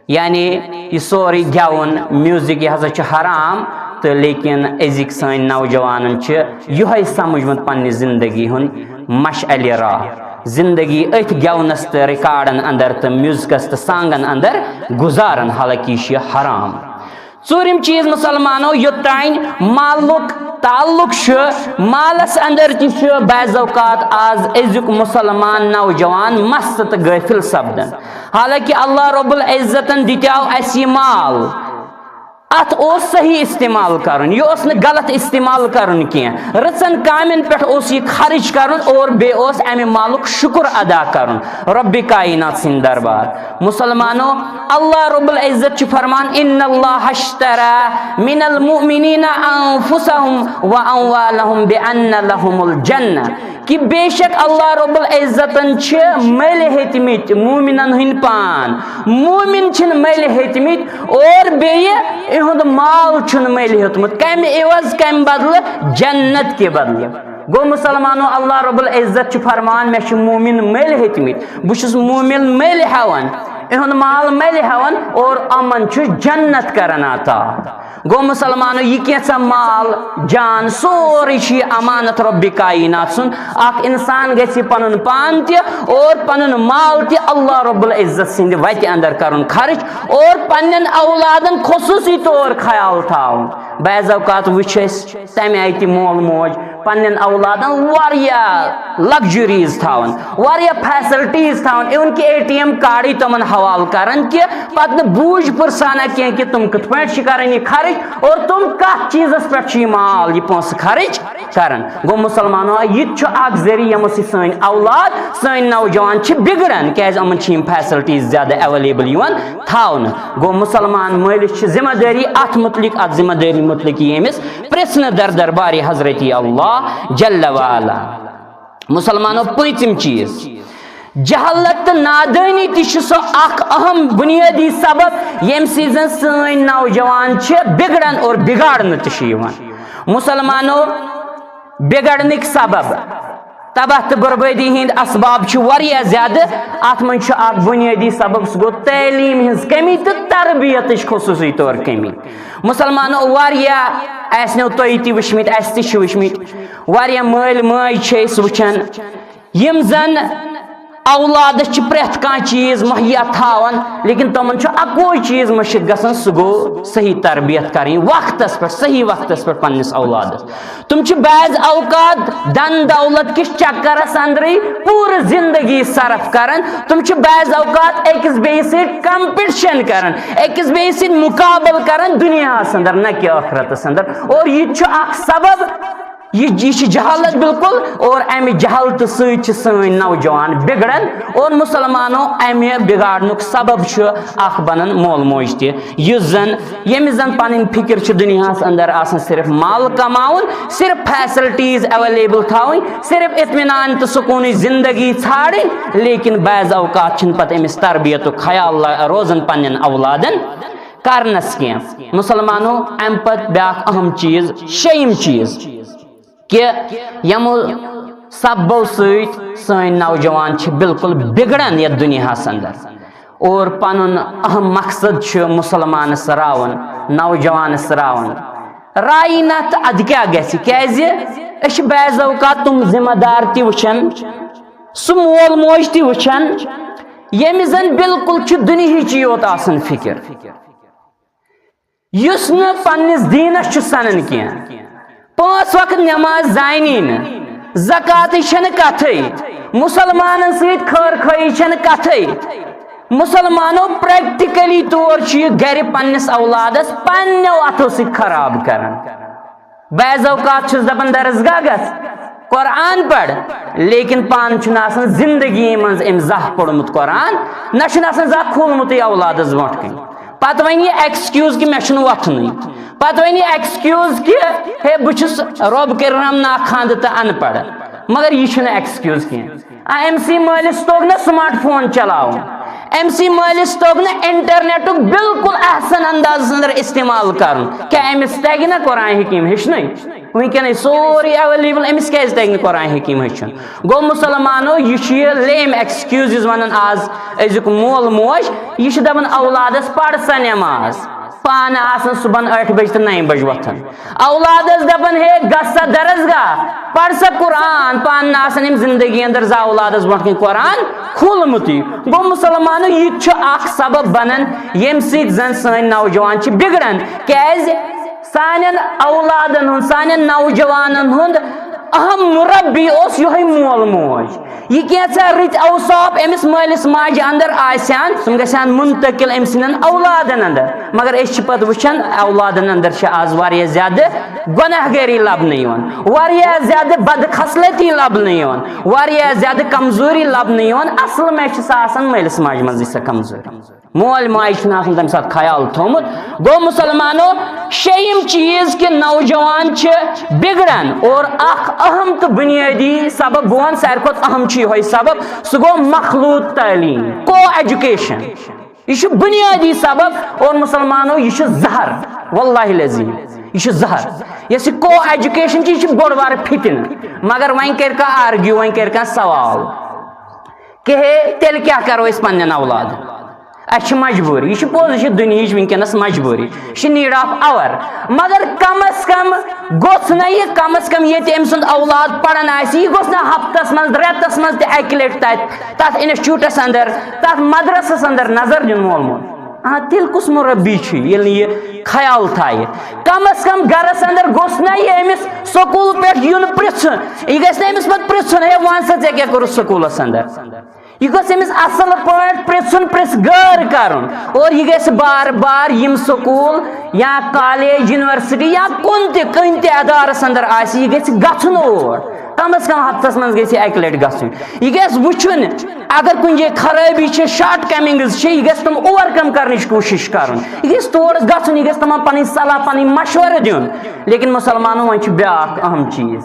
یعنی یہِ سورُے گٮ۪وُن، میوزک، یہِ ہسا چھُ حرام، تہٕ لیکن أزِکۍ سٲنۍ نوجوانن چھِ یِہوٚے سمجھمُت پننہِ زندگی ہُنٛد مشعلِ راہ۔ زندگی أتھۍ گٮ۪ونس تہٕ ریکارڈن اندر تہٕ میوزکس تہٕ سانگن اندر گُزاران، حالانکہ یہِ چھُ حرام۔ ژوٗرِم چیٖز مسلمانو، یوٚتام مالُک تعلق چھُ، مالس اندر تہِ چھُ بعض اوقات از أزیُک مسلمان نوجوان مست تہٕ غٲفل سپدان۔ حالانکہ اللہ رب العزتن دِتیو اسہِ یہِ مال، اتھ اوس صحیح استعمال کرُن، یہِ اوس نہٕ غلط استعمال کرُن کینٛہہ۔ رٕژن کامٮ۪ن پٮ۪ٹھ اوس یہِ خرٕچ کرُن اور بیٚیہِ اوس امہِ مالُک شُکر ادا کرُن رب کائنات سٕنٛدِ دربار۔ مسلمانو، اللہ رب العزت چھُ فرمان، ان اللہ اشترى من المؤمنین انفسهم واموالهم بان لهم الجنہ، کہ بے شک اللہ رب العزتن چھِ مٔلۍ ہیٚتمٕتۍ مومنن ہٕنٛدۍ پان۔ مومن چھِنہٕ مٔلۍ ہیٚتمٕتۍ اور بیٚیہِ یِہُنٛد مال چھُنہٕ مٔلۍ ہیوٚتمُت۔ کمہِ عوض، کمہِ بدلہٕ؟ جنت کہِ بدلہٕ۔ گوٚو مسلمانو، اللہ رب العزت چھُ فرمان، مےٚ چھِ مومن مٔلۍ ہیٚتمٕتۍ، بہٕ چھُس مومن مٔلۍ ہٮ۪وان، یِہُنٛد مال مٔلۍ ہٮ۪وان اور یِمن چھُ جنت کران عطا۔ گوٚو مسلمانو، یہِ کینٛژھا مال جان سورُے چھُ یہِ امانت رب کائنات سُنٛد۔ اکھ انسان گژھِ پنُن پان تہِ اور پنُن مال تہِ اللہ رب العزت سٕنٛدِ وتہِ اندر کرُن خرٕچ اور پننٮ۪ن اولادن خصوٗصی طور خیال تھاوُن۔ بعض اوقات وٕچھ أسۍ تمہِ آیہِ تہِ مول موج پننٮ۪ن اولادن واریاہ لگژریز تھاوان، واریاہ فیسلٹیز تھاوان، اِون کہِ اے ٹی ایم کارڈٕے تِمن حوالہٕ کران کہِ پتہٕ نہٕ بوٗج پرژھانا کینٛہہ کہِ تِم کِتھ پٲٹھۍ چھِ کران یہِ خرٕچ اور تِم کتھ چیٖزس پٮ۪ٹھ چھِ یہِ مال، یہِ پونٛسہٕ خرٕچ کران۔ گوٚو مسلمانو، یہِ تہِ چھُ اکھ ذٔریعہٕ یِمو سۭتۍ سٲنۍ اولاد، سٲنۍ نوجوان چھِ بِگڑان، کیازِ یِمن چھِ یِم فیسلٹیز زیادٕ اویلیبل یِوان تھاونہٕ۔ گوٚو مسلمان مٲلِس چھِ ذمہ دٲری اتھ متعلق، اتھ ذمہ دٲری متعلق یی أمِس پرژھنہٕ در دربارِ حضرت اللہ جل وعلا۔ مسلمانو، پٲنٛژِم چیٖز، جہالت تہٕ نادٲنی تہِ چھُ سُہ اکھ اہم بنیٲدی سبب ییٚمہِ سۭتۍ زن سٲنۍ نوجوان چھِ بِگڑان اور بِگاڑنہٕ تہِ چھِ یِوان۔ مسلمانو، بِگڑنٕکۍ سبب، تباہ تہٕ بربٲدی ہٕنٛدۍ اسباب چھِ واریاہ زیادٕ۔ اتھ منٛز چھُ اکھ بنیٲدی سبب، سُہ گوٚو تعلیٖم ہٕنٛز کمی تہٕ تربیتٕچ خصوٗصی طور کمی۔ مسلمانو، واریاہ، آسنو تۄہہِ تہِ وٕچھمٕتۍ، اسہِ تہِ چھِ وٕچھمٕتۍ، واریاہ مٲلۍ ماجہِ چھِ أسۍ وٕچھان، یِم زن اولادس چھِ پرٛٮ۪تھ کانٛہہ چیٖز مہیا تھاوان، لیکن تِمن چھُ اکوے چیٖز مٔشِتھ گژھان، سُہ گوٚو صحیح تربیت کرٕنۍ وقتس پٮ۪ٹھ، صحیح وقتس پٮ۪ٹھ پننِس اولادس۔ تِم چھِ بعض اوقات دن دولت کِس چکرس اندرٕے پوٗرٕ زندگی صرف کران۔ تِم چھِ بعض اوقات أکِس بیٚیِس سۭتۍ competition کران، أکِس بیٚیِس سۭتۍ مُقابلہٕ کران دُنیاہس اندر، نہ کہِ ٲخرتس اندر۔ اور یہِ تہِ چھُ اکھ سبب، یہِ یہِ چھِ جہالت بالکل، اور امہِ جہالتہٕ سۭتۍ چھِ سٲنۍ نوجوان بگڑان، اور مسلمانو امہِ بگاڑنُک سبب چھُ اکھ بنان مول موج تہِ، یُس زن ییٚمِس زن پنٕنۍ فکر چھِ دُنیاہس اندر آسان صرف مال کماوُن، صرف facilities available تھاوٕنۍ، صرف اطمینان تہٕ سکوٗنٕچ زندگی ژھانڈٕنۍ، لیکن بعض اوقات چھِنہٕ پتہٕ أمِس تربیتُک خیال لا- روزان پننٮ۪ن اولادن کرنس کینٛہہ۔ مسلمانو، امہِ پتہٕ بیاکھ اہم چیٖز، شیٚیِم چیٖز، کہِ یِمو سببو سۭتۍ سٲنۍ نوجوان چھِ بالکل بگڑان یتھ دُنیاہس اندر، اور پنُن اہم مقصد چھُ مسلمانس راوُن، نوجوانس راوُن۔ رایہِ نتھ ادٕ کیٛاہ گژھِ؟ کیٛازِ أسۍ چھِ بعض اوقات تِم ذمہ دار تہِ وٕچھان، سُہ مول موج تہِ وٕچھان، ییٚمِس زن بالکل چھُ دُنیہٕچی یوت آسان فکر، یُس نہٕ پننِس دیٖنس چھُ سنان کینٛہہ۔ پانٛژھ وقت نماز زانہِ نہٕ، زکاتٕچ چھنہٕ کتھٕے، مسلمانن سۭتۍ خٲر خٲہی چھنہٕ کتھٕے۔ مسلمانو، practically طور چھُ یہِ گرِ پننِس اولادس پننیو اتھو سۭتۍ خراب کران۔ بعض اوقات چھُس دپان، درسگاہ گژھ، قرآن پر، لیکن پانہٕ چھُنہٕ آسان زندگی منٛز أمۍ زانٛہہ پوٚرمُت قرآن، نہ چھُنہٕ آسان زانٛہہ کھوٗلمُتٕے اولادس برونٛٹھ کنہِ۔ پتہٕ ونہِ یہِ excuse کہِ مےٚ چھُنہٕ وۄتھنُے، پتہٕ ونہِ یہِ excuse کہِ ہے، بہٕ چھُس رۄب کٔرِنم نا خاندٕ تہٕ ان پڑھ۔ مگر یہِ چھُنہٕ excuse کینٛہہ۔ آ، أمۍ سٕے مٲلِس توٚگ نہٕ smart phone چلاوُن، أمۍ سٕے مٲلِس توٚگ نہٕ internetُک بالکل احسن اندازس اندر استعمال کرُن۔ کیٛاہ أمِس تگہِ نہ قرآن حکیم ہیٚچھنُے؟ وٕنکیٚنٕے سورُے available، أمِس کیٛازِ تگہِ نہٕ قرآن حکیم ہیٚچھُن؟ گوٚو مسلمانو، یہِ چھُ یہِ lame excuses ونان آز أزیُک مول موج۔ یہِ چھُ دپان اولادس، پر سا نماز، پانہٕ آسان صبحن ٲٹھِ بجہِ تہٕ نَیہِ بجہِ وۄتھان۔ اولادس دپان، ہے، گژھ سا درسگاہ، پر سا قرآن، پانہٕ نہٕ آسان أمۍ زندگی اندر زانٛہہ اولادس برونٛٹھ کنہِ قرآن کھولمُتٕے۔ گوٚو مسلمانو، یہِ تہِ چھُ اکھ سبب بنان ییٚمہِ سۭتۍ زن سٲنۍ نوجوان چھِ بگڑان۔ کیٛازِ؟ سانٮ۪ن اولادن ہُنٛد، سانٮ۪ن نوجوانن ہُنٛد اہم مربی اوس یِہوٚے مول موج۔ یہِ کینٛژھا رٕتۍ اوصاف أمِس مٲلِس ماجہِ اندر آسہِ ہن، تِم گژھِ ہن منتقل أمۍ سٕنٛدٮ۪ن اولادن اندر۔ مگر أسۍ چھِ پتہٕ وٕچھان، اولادن اندر چھِ آز واریاہ زیادٕ گۄناہ گٲری لبنہٕ یِوان، واریاہ زیادٕ بدخصلتی لبنہٕ یِوان، واریاہ زیادٕ کمزوری لبنہٕ یِوان۔ اصل مےٚ چھِ سۄ آسان مٲلِس ماجہِ منٛزٕے سۄ کمزوری۔ مول ماجہِ چھُنہٕ آسان تَمہِ ساتہٕ خیال تھوٚومُت۔ گوٚو مسلمانو، شیٚیِم چیٖز کہِ نوجوان چھِ بگڑان، اور اکھ اہم تہٕ بُنیٲدی سبب، بہٕ وَنہٕ ساروی کھۄتہٕ اہم چھُ یِہوٚے سبب، سُہ گوٚو مخلوط تعلیٖم، co-education۔ یہِ چھُ بُنیٲدی سبب، اور مسلمانو، یہِ چھُ زہر، واللہ العظیم، یہِ چھُ زہر۔ یۄس یہِ co-education چھِ، یہِ چھِ بوٚڑ بارٕ فِتنہٕ۔ مگر وۄنۍ کَرِ کانٛہہ argue، وۄنۍ کَرِ کانٛہہ سوال کہِ ہے، تیٚلہِ کیٛاہ کَرو أسۍ پنٛنٮ۪ن اولادن؟ اَسہِ چھِ مجبوٗری، یہِ چھِ پوٚز، یہِ چھِ دُنیہٕچ وٕنکیٚنَس مجبوٗری، یہِ چھِ need of hour۔ مگر کم از کم گوٚژھ نہ یہِ، کم از کم ییٚتہِ أمۍ سُنٛد اولاد پران آسہِ، یہِ گوٚژھ نہ ہفتس منٛز، رٮ۪تس منٛز تہِ اَکہِ لٹہِ تَتہِ، تَتھ instituteس اندر، تَتھ مدرسس اندر نظر دیُن مول موج۔ آ، تیٚلہِ کُس مربی چھُ ییٚلہِ نہٕ یہِ خیال تھایہِ؟ کم از کم گرس اندر گوٚژھ نہ یہِ أمِس سکوٗل پٮ۪ٹھ یُن پرٛژھُن، یہِ گژھِ نہ أمِس پتہٕ پرٛژھُن، ہے، وَن سا، ژےٚ کیٛاہ کوٚرُتھ سکوٗلس اندر؟ یہِ گوٚژھ أمِس اصل پٲٹھۍ پرٛژھُن، پرٛژھ گٲر کرُن، اور یہِ گژھِ بار بار یِم سکوٗل یا کالج، یونیورسٹی یا کُنہِ تہِ، کُنہِ تہِ ادارس اندر آسہِ، یہِ گژھِ گژھُن اور۔ کم از کم ہفتس منٛز گژھِ یہِ اکہِ لٹہِ گژھُن۔ یہِ گژھِ وٕچھُن، اگر کُنہِ جایہِ خرٲبی چھِ، shortcomings چھِ، یہِ گژھِ تِم overcome کرنٕچ کوٗشش کرُن۔ یہِ گژھِ تور گژھُن، یہِ گژھِ تِمن پنٕنۍ صلاح، پنٕنۍ مشورٕ دیُن۔ لیکن مسلمانو، وۄنۍ چھُ بیاکھ اہم چیٖز۔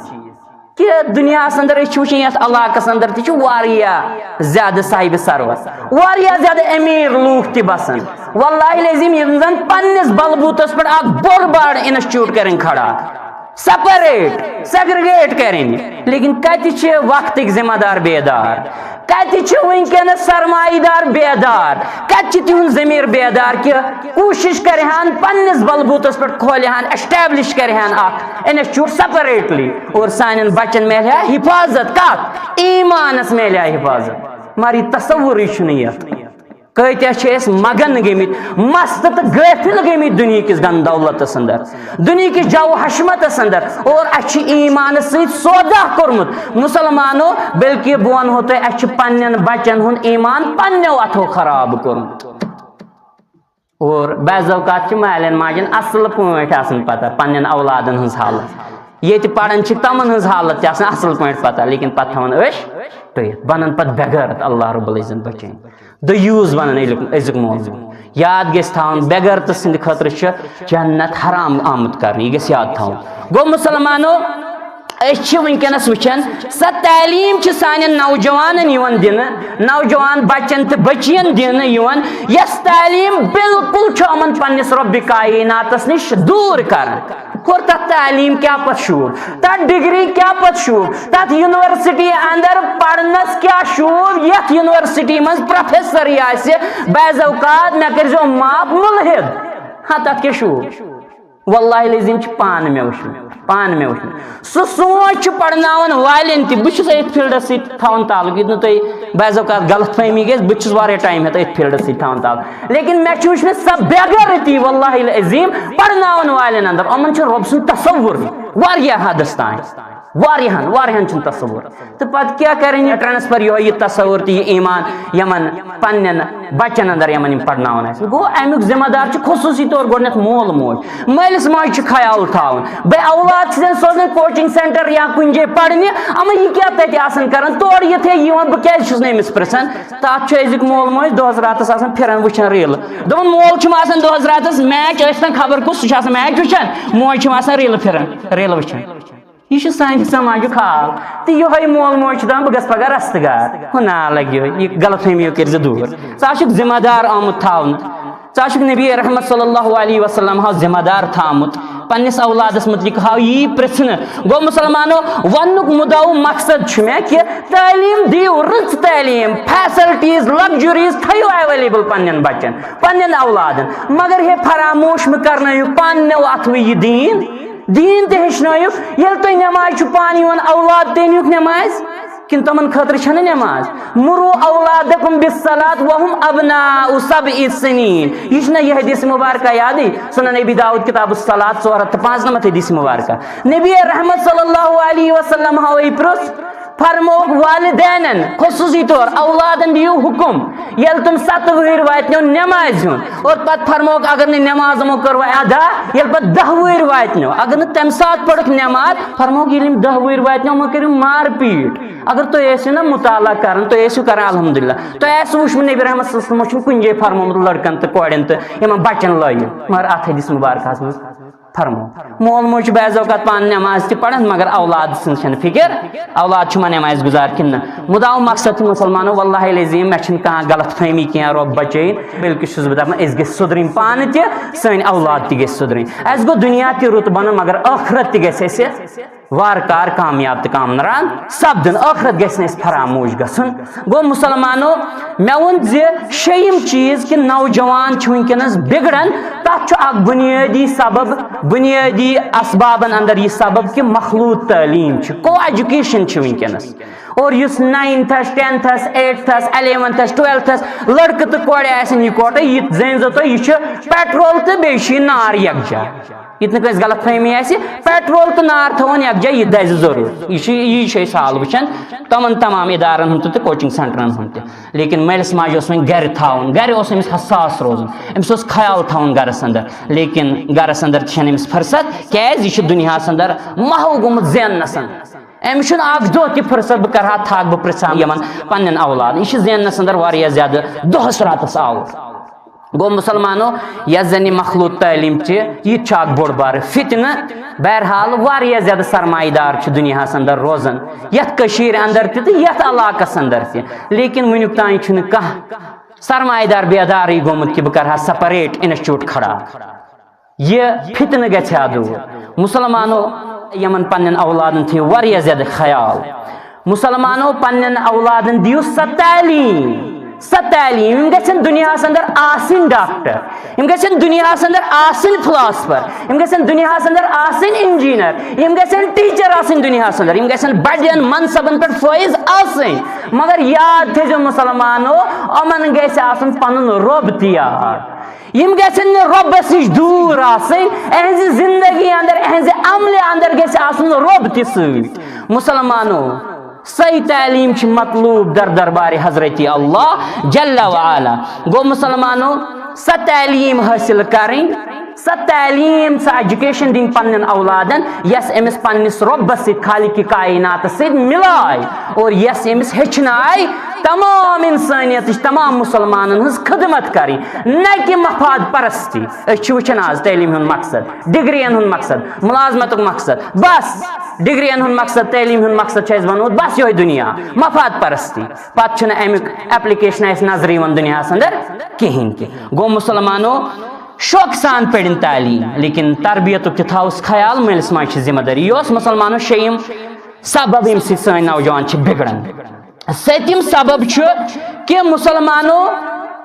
کہِ دُنیاہَس اندر، أسۍ چھِ وٕچھان، یَتھ علاقَس اندر تہِ چھِ واریاہ زیادٕ صاحبِ ثروت، واریاہ زیادٕ أمیٖر لوٗکھ تہِ بسان۔ واللہ العظیم، یِم زَن پنٛنِس بلبوٗتَس پٮ۪ٹھ اَکھ بوٚڑ بارٕ institute کَرن کھڑا، separate، segregate کَرن، لیکن کَتہِ چھِ وقتٕکۍ ذمہ دار بیدار؟ کتہِ چھِ وٕنکیٚنس سرمایہ دار بیدار؟ کتہِ چھِ تِہُنٛد ضمیر بیدار کہِ کوٗشش کرِ ہن پننِس بلبوٗتس پٮ۪ٹھ کھولہِ ہن، establish کرِ ہن اکھ institute separately اور سانٮ۪ن بچن میلہِ ہا حفاظت؟ کتھ؟ ایمانس میلہِ ہا حفاظت۔ مگر یہِ تصورٕے چھُنہٕ یتھ۔ کۭتیاہ چھِ أسۍ مگن گٔمٕتۍ، مست تہٕ غٲفِل گٔمٕتۍ دُنہِکِس دن دولتس اندر، دُنہِکِس جو حشمتس اندر، اور اسہِ چھُ ایٖمانس سۭتۍ سودا کوٚرمُت مسلمانو، بلکہِ بہٕ ونہو تۄہہِ، اسہِ چھُ پننٮ۪ن بچن ہُنٛد ایٖمان پننیو اتھو خراب کوٚرمُت۔ اور بعض اوقات چھِ مالٮ۪ن ماجٮ۪ن اصل پٲٹھۍ آسان پتہ پننٮ۪ن اولادن ہٕنٛز حالت، ییٚتہِ پران چھِ تمن ہٕنٛز حالت تہِ آسان اصل پٲٹھۍ پتہ، لیکن پتہٕ تھاوان أچھ ٹُیِتھ، بنان پتہٕ بے غیرت۔ اللہ رب العزت بچٲیِن۔ دیوٗس بنان أزیُک، أزیُک مول موج۔ یاد گژھِ تھاوُن، بے غیرتہٕ سٕنٛدِ خٲطرٕ چھِ جنت حرام آمُت کرنہٕ، یہِ گژھِ یاد تھاوُن۔ گوٚو مسلمانو، أسۍ چھِ وٕنکیٚنَس وٕچھان، سۄ تعلیٖم چھِ سانٮ۪ن نوجوانَن یِوان دِنہٕ، نوجوان بَچَن تہٕ بٔچِیَن دِنہٕ یِوان، یۄس تعلیٖم بالکل چھُ یِمَن پنٛنِس رۄبِ کائناتَس نِش دوٗر کران۔ اور تَتھ تعلیٖم کیٛاہ پَتہٕ شوٗب، تَتھ ڈگری کیٛاہ پَتہٕ شوٗب، تَتھ یونیورسٹی اندر پَرنَس کیٛاہ شوٗب، یَتھ یونیورسٹی منٛز پروفیسرٕے آسہِ، بعض اوقات مےٚ کٔرۍزیو معاف، مُلحد۔ ہا، تَتھ کیٛاہ شوٗب؟ واللہ العظیم چھُ پانہٕ مےٚ وٕچھمُت، پانہٕ مےٚ وٕچھمُت۔ سُہ سونٛچ چھُ پرناوَن والٮ۪ن تہِ۔ بہٕ چھُس أتھۍ فیٖلڈَس سۭتۍ تھاوان تعلق، یُتھ نہٕ تۄہہِ بعض اوقات غلط فہمی گژھِ، بہٕ تہِ چھُس واریاہ ٹایم ہٮ۪تھ أتھۍ فیٖلڈَس سۭتۍ تھاوان تعلق۔ لیکن مےٚ چھُ وٕچھمُت سۄ بے غیرتی، واللہ العظیم، پرناوَن والٮ۪ن اندر۔ یِمَن چھُ رۄب سُنٛد تصوُر واریاہ حدس تام۔ واریاہَن، واریاہَن چھُنہٕ تصوُر۔ تہٕ پتہٕ کیٛاہ کرن یہِ ٹرانسفر، یِہوٚے یہِ تصوُر تہٕ یہِ ایٖمان یِمَن پننٮ۪ن بچن اندر یِمن یِم پرناوان آسن۔ گوٚو، امیُک ذمہ دار چھُ خصوٗصی طور گۄڈٕنٮ۪تھ مول موج۔ مٲلِس ماجہِ چھُ خیال تھاوُن۔ بے اولاد چھِ زن سوزان کوچنگ سینٹر یا کُنہِ جایہِ پرنہِ، اما یہِ کیٛاہ تتہِ آسان کران؟ تورٕ یِتھے یِوان، بہٕ کیٛازِ چھُس نہٕ أمِس پرژھان؟ تتھ چھُ أزیُک مول موج دۄہس راتس آسان پھران وٕچھان ریٖلہٕ۔ دوٚپُن، مول چھُم آسان دۄہس راتس میچ، ٲسۍ تن خبر کُس، سُہ چھُ آسان میچ وٕچھان، موج چھِم آسان ریٖلہٕ پھران، ریٖلہٕ وٕچھان۔ یہِ چھُ سانہِ سماجُک حال۔ تہٕ یِہوٚے مول موج چھُ دپان، بہٕ گژھٕ پگاہ رستہٕ گار۔ ہُہ نا لگہِ یِہوٚے، یہِ غلط فہمی کٔرۍ زِ دوٗر۔ ژٕ ہا چھُکھ ذمہ دار آمُت تھاونہٕ۔ ژٕ ہا چھُکھ نبی رحمت صلی اللہ علیہ وسلم ہاو ذمہ دار تھاومُت۔ پننِس اولادس متعلق ہاو یی پرژھنہٕ۔ گوٚو مسلمانو، وننُک مُدعا و مقصد چھُ مےٚ کہِ تعلیٖم دِیِو، رٕژ تعلیٖم، facilities، luxuries تھٲیِو available پننٮ۪ن بچن، پننٮ۪ن اولادن۔ مگر ہے فراموش مہٕ کرنٲیِو پننٮ۪و اتھوٕے یہِ دیٖن۔ دیٖن تہِ ہیٚچھنٲیِو۔ ییٚلہِ تۄہہِ نٮ۪مازِ چھُ پانہٕ یِوان، اولاد تہِ أنِوُکھ نٮ۪مازِ، کِنہٕ تِمن خٲطرٕ چھَنہٕ نٮ۪ماز؟ مروا اولادکم بالصلاۃ وهم ابناء سبع سنین۔ یہِ چھُنہ یہِ حدیث مبارکہ یادٕے؟ سنن ابی داؤد کتاب الصلاۃ، ژور ہتھ تہٕ پانٛژھ نمتھ حدیث مبارکہ۔ نبی رحمت صلی اللہ علیہ وسلم ہاوے پرُژھ، فرمووُکھ والدینن، خصوصی طور اولادن دِیِو حکم، ییٚلہِ تِم ستہٕ وُہٕرۍ واتنو نٮ۪مازِ ہُنٛد، اور پتہٕ فرمووُکھ، اگر نہٕ نٮ۪ماز یِمو کٔر وۄنۍ ادا، ییٚلہِ پتہٕ دَہ وُہٕرۍ واتنو، اگر نہٕ تَمہِ ساتہٕ پٔرٕکھ نٮ۪ماز، فرمووُکھ، ییٚلہِ یِم دَہ وُہٕرۍ واتنو، یِمو کٔرِو مار پیٖٹ۔ اگر تُہۍ ٲسِو نہ مُطالعہ کران، تُہۍ ٲسِو کران، الحمدللہ، تۄہہِ آسِوٕ وٕچھمُت، نبی رحمت صلی اللہ علیہ وسلمن چھُنہٕ کُنہِ جایہِ فرمومُت لڑکن تہٕ کورٮ۪ن تہٕ یِمن بچن لٲیِو، مگر اتھ حدیث مبارکہس منٛز فرمو۔ مول موج چھُ بعض اوقات پانہٕ نٮ۪ماز تہِ پران، مگر اولاد سٕنٛز چھَنہٕ فِکر، اولاد چھُ ما نٮ۪مازِ گُزار کِنہٕ نہ۔ مُدعا و مقصد چھُ مُسلمانو، واللہ العظیم، مےٚ چھُنہٕ کانٛہہ غلط فہمی کینٛہہ، رۄب بچٲیِن، بلکہِ چھُس بہٕ دَپان، أسۍ گٔژھۍ سُدرٕنۍ پانہٕ تہِ، سٲنۍ اولاد تہِ گٔژھۍ سُدرٕنۍ۔ اَسہِ گوٚو دُنیا تہِ رُت بَنُن، مگر ٲخرت تہِ گژھِ اَسہِ وارٕ کارٕ کامیاب تہٕ کامران سپدُن، ٲخرت گژھِ نہٕ اَسہِ فراموش گژھُن۔ گوٚو مُسلمانو، مےٚ ووٚن زِ شیٚیِم چیٖز کہِ نوجوان چھِ وٕنکیٚنَس بِگڑان، تَتھ چھُ اَکھ بُنیٲدی سبب، بُنیٲدی اسبابَن اندر یہِ سبب کہِ مخلوط تعلیٖم چھِ، co education چھِ وٕنکیٚنَس۔ اور یُس ناینتھَس، ٹینتھَس، ایٹتھَس، الیونتھَس، ٹُویلتھَس لڑکہٕ تہٕ کورِ آسن یِکوٹے، یہِ زٲنۍزیو تُہۍ، یہِ چھُ پیٹرول تہٕ بیٚیہِ چھُ یہِ نار یکجا۔ یہِ تہِ نہٕ کٲنٛسہِ غلط فہمی آسہِ، پیٹرول تہٕ نار تھاوون یکجا، یہِ دَزِ ضروٗر۔ یہِ چھُ، یی چھِ أسۍ حال وٕچھان تِمن تمام ادارن ہُنٛد تہِ تہٕ coaching centerن ہُنٛد تہِ۔ لیکن مٲلِس ماجہِ اوس وۄنۍ گرِ تھاوُن، گرِ اوس أمِس حساس روزُن، أمِس اوس خیال تھاوُن گرس اندر۔ لیکن گرس اندر تہِ چھَنہٕ أمِس فرصت، کیازِ یہِ چھُ دُنیاہس اندر محو گوٚمُت زیننس اندر۔ أمِس چھُنہٕ اکھ دۄہ تہِ فرصت بہٕ کرٕ ہا تھکھ، بہٕ پرژھٕ ہا یِمن پننٮ۪ن اولادن۔ یہِ چھُ زیننس اندر واریاہ زیادٕ دۄہس راتس آوُر۔ گوٚو مُسلمانو، یۄس زن یہِ مخلوط تعلیٖم چھِ، یہِ تہِ چھُ اکھ بوٚڑ بارٕ فتنہٕ۔ بہرحال، واریاہ زیادٕ سرمایہ دار چھِ دُنیاہس اندر روزان، یتھ کٔشیٖرِ اندر تہِ تہٕ یتھ علاقس اندر تہِ۔ لیکن وٕنیُک تام چھُنہٕ کانٛہہ سرمایہ دار بیدارٕے گوٚمُت کہِ بہٕ کرٕ ہا separate institute کھڑا۔ یہِ فتنہٕ گژھِ ہا دوٗر۔ مُسلمانو، یِمن پننٮ۪ن اولادن تھٲیِو واریاہ زیادٕ خیال۔ مُسلمانو، پننٮ۪ن اولادن دِیِو سۄ تعلیٖم، سۄ تعلیٖم۔ یِم گژھن دُنیاہس اندر آسٕنۍ ڈاکٹر، یِم گژھن دُنیاہس اندر آسٕنۍ فلاسفر، یِم گژھن دُنیاہس اندر آسٕنۍ انجینئر، یِم گژھن ٹیچر آسٕنۍ دُنیاہس اندر، یِم گژھن بڑٮ۪ن منصبن پٮ۪ٹھ فٲیِز آسٕنۍ۔ مگر یاد تھٲیزیو مسلمانو، یِمن گژھِ آسُن پنُن رۄب تہِ یاد۔ یِم گژھن نہٕ رۄبس نِش دوٗر آسٕنۍ، اہنزِ زندگی اندر، اہنزِ عملہِ اندر گژھِ آسُن رۄب تہِ سۭتۍ۔ مسلمانو، سۄے تعلیٖم چھِ مطلوب در دربارِ حضرت اللہ جل وعلا۔ گوٚو مسلمانو، سۄ تعلیٖم حٲصِل کرٕنۍ، سۄ تعلیٖم، سۄ ایجوکیشن دِنۍ پننٮ۪ن اولادن، یۄس أمِس پننِس رۄبس سۭتۍ، خالق کائناتس سۭتۍ مِلایہِ اور یۄس أمِس ہیٚچھنایہِ تمام انسانیتٕچ، تمام مسلمانن ہٕنٛز خدمت کرٕنۍ، نہ کہِ مفاد پرستی۔ أسۍ چھِ وٕچھان آز تعلیٖم ہُنٛد مقصد، ڈگرین ہُنٛد مقصد، ملازمتُک مقصد، بس۔ ڈگرین ہُنٛد مقصد، تعلیٖم ہُنٛد مقصد چھُ اَسہِ بنومُت بس یِہوٚے دُنیا، مفاد پرستی۔ پتہٕ چھُنہٕ اَمیُک ایپلیکیشن اَسہِ نظرِ یِوان دُنیاہس اندر کِہیٖنۍ تہِ۔ گوٚو مسلمانو، شوقہٕ سان پٔرِن تعلیٖم، لیکن تربیتُک تہِ تھاوُس خیال، مٲلِس ماجہِ چھِ ذمہ دٲری۔ یہِ اوس مسلمانو شیٚیِم سبب، ییٚمہِ سۭتۍ سٲنۍ نوجوان چھِ بگڑان۔ سٔتِم سبب چھُ کہِ مسلمانو،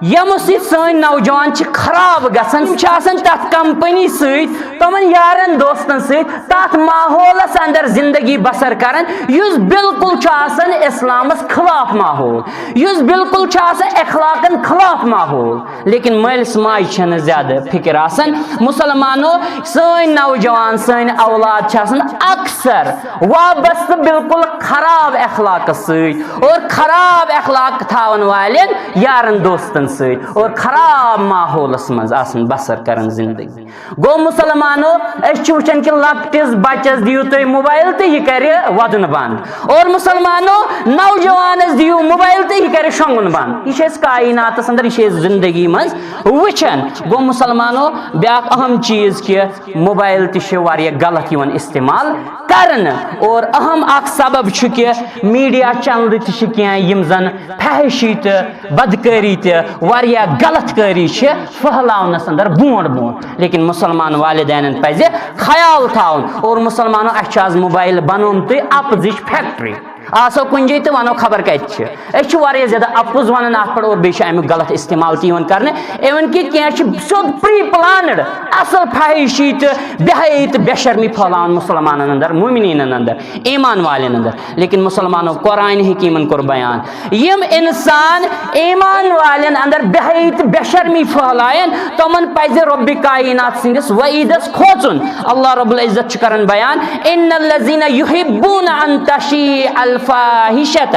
یِمو سۭتۍ سٲنۍ نوجوان چھِ خراب گژھان، یِم چھِ آسان تتھ کمپنی سۭتۍ، تِمن یارن دوستن سۭتۍ، تتھ ماحولس اندر زندگی بسر کران، یُس بالکل چھُ آسان اسلامس خلاف ماحول، یُس بالکل چھُ آسان اخلاقن خلاف ماحول۔ لیکن مٲلِس ماجہِ چھَنہٕ زیادٕ فکر آسان۔ مسلمانو، سٲنۍ نوجوان، سٲنۍ اولاد چھِ آسان اکثر وابستہٕ بالکل خراب اخلاقس سۭتۍ اور خراب اخلاق تھاون والٮ۪ن یارن دوستن سۭتۍ اور خراب ماحولس منٛز آسان بسر کران زندگی۔ گوٚو مسلمانو، أسۍ چھِ وٕچھان کہِ لۄکٹِس بچس دِیِو تُہۍ موبایل تہٕ یہِ کرِ ودُن بنٛد، اور مسلمانو، نوجوانس دِیِو موبایل تہٕ یہِ کرِ شۄنٛگُن بنٛد۔ یہِ چھِ أسۍ کائناتس اندر، یہِ چھِ أسۍ زندگی منٛز وٕچھان۔ گوٚو مسلمانو، بیٛاکھ اہم چیٖز کہِ موبایل تہِ چھِ واریاہ غلط یِوان استعمال کرنہٕ، اور اہم اکھ سبب چھُ کہِ میڈیا چینلہٕ تہِ چھِ کینٛہہ یِم زن فحشی تہٕ بدکٲری تہِ واریاہ غلط کٲری چھِ پھٔہلاونس اندر برونٛٹھ برونٛٹھ۔ لیکن مسلمان والدینن پزِ خیال تھاوُن اور مسلمانو، اسہِ چھُ آز موبایل بنومتُے اپزٕچ فیکٹری۔ آسو کُنہِ جایہِ تہٕ ونو خبر کتہِ چھِ۔ أسۍ چھِ واریاہ زیادٕ اپُز ونان اتھ پٮ۪ٹھ اور بیٚیہِ چھُ امیُک غلط استعمال تہِ یِوان کرنہٕ۔ Even کہِ کینٛہہ چھِ سیوٚد pre planned اصل فحشی تہٕ بے حیٲیی تہٕ بے شرمی پھٔہلاوان مسلمانن اندر، مومنیٖنن اندر، ایمان والٮ۪ن اندر۔ لیکن مسلمانو، قرآن حکیمن کوٚر بیان، یِم انسان ایمان والٮ۪ن اندر بے حیٲیی تہٕ بے شرمی پھٔہلایَن، تِمن پزِ رۄبِ کائنات سٕنٛدِس وعیدس کھوژُن۔ اللہ رب العزت چھُ کران بیان، "ان الذین یحبون ان تشیع الفاحشۃ،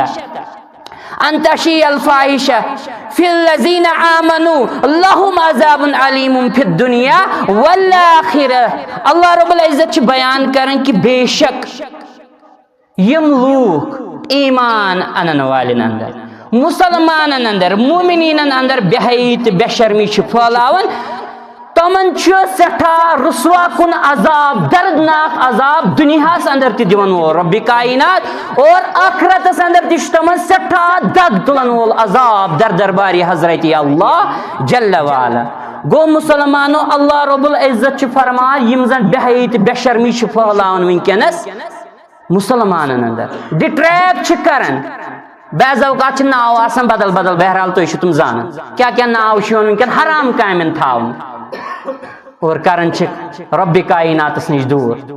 ان تشیع الفاحشۃ فی الذین آمنوا لہم عذاب علیم فی الدنیا والآخرہ۔" اللہ رب العزت چھُ بیان کران کہِ بے شک یِم لوٗکھ ایمان انن والٮ۪ن اندر، مسلمانن اندر، مومنیٖنن اندر بے حیٲیی تہٕ بے شرمی چھِ پھٔہلاوان، تِمن چھُ سٮ۪ٹھاہ رسوا کُن عذاب، دردناک عذاب دُنیاہس اندر تہِ دِوان وول رۄبِ کائنات، اور آخرتس اندر تہِ چھُ تِمن سٮ۪ٹھاہ دگ تُلن وول عذاب در دربارِ حضرت اللہ جل وعلا۔ گوٚو مسلمانو، اللہ رب العزت چھُ فرمان، یِم زن بے حیٲیی تہٕ بے شرمی چھِ پھٔہلاوان وٕنکیٚنس، مسلمانن اندر ڈٹریکٹ چھِ کران۔ بعض اوقات چھِ ناو آسان بدل بدل، بہرحال تُہۍ چھِو تِم زانان کیٛاہ کیٛاہ ناو چھِ یِوان وٕنکٮ۪ن حرام کامٮ۪ن تھاونہٕ اور کران چھِ رۄبِ کائناتس نِش دوٗر۔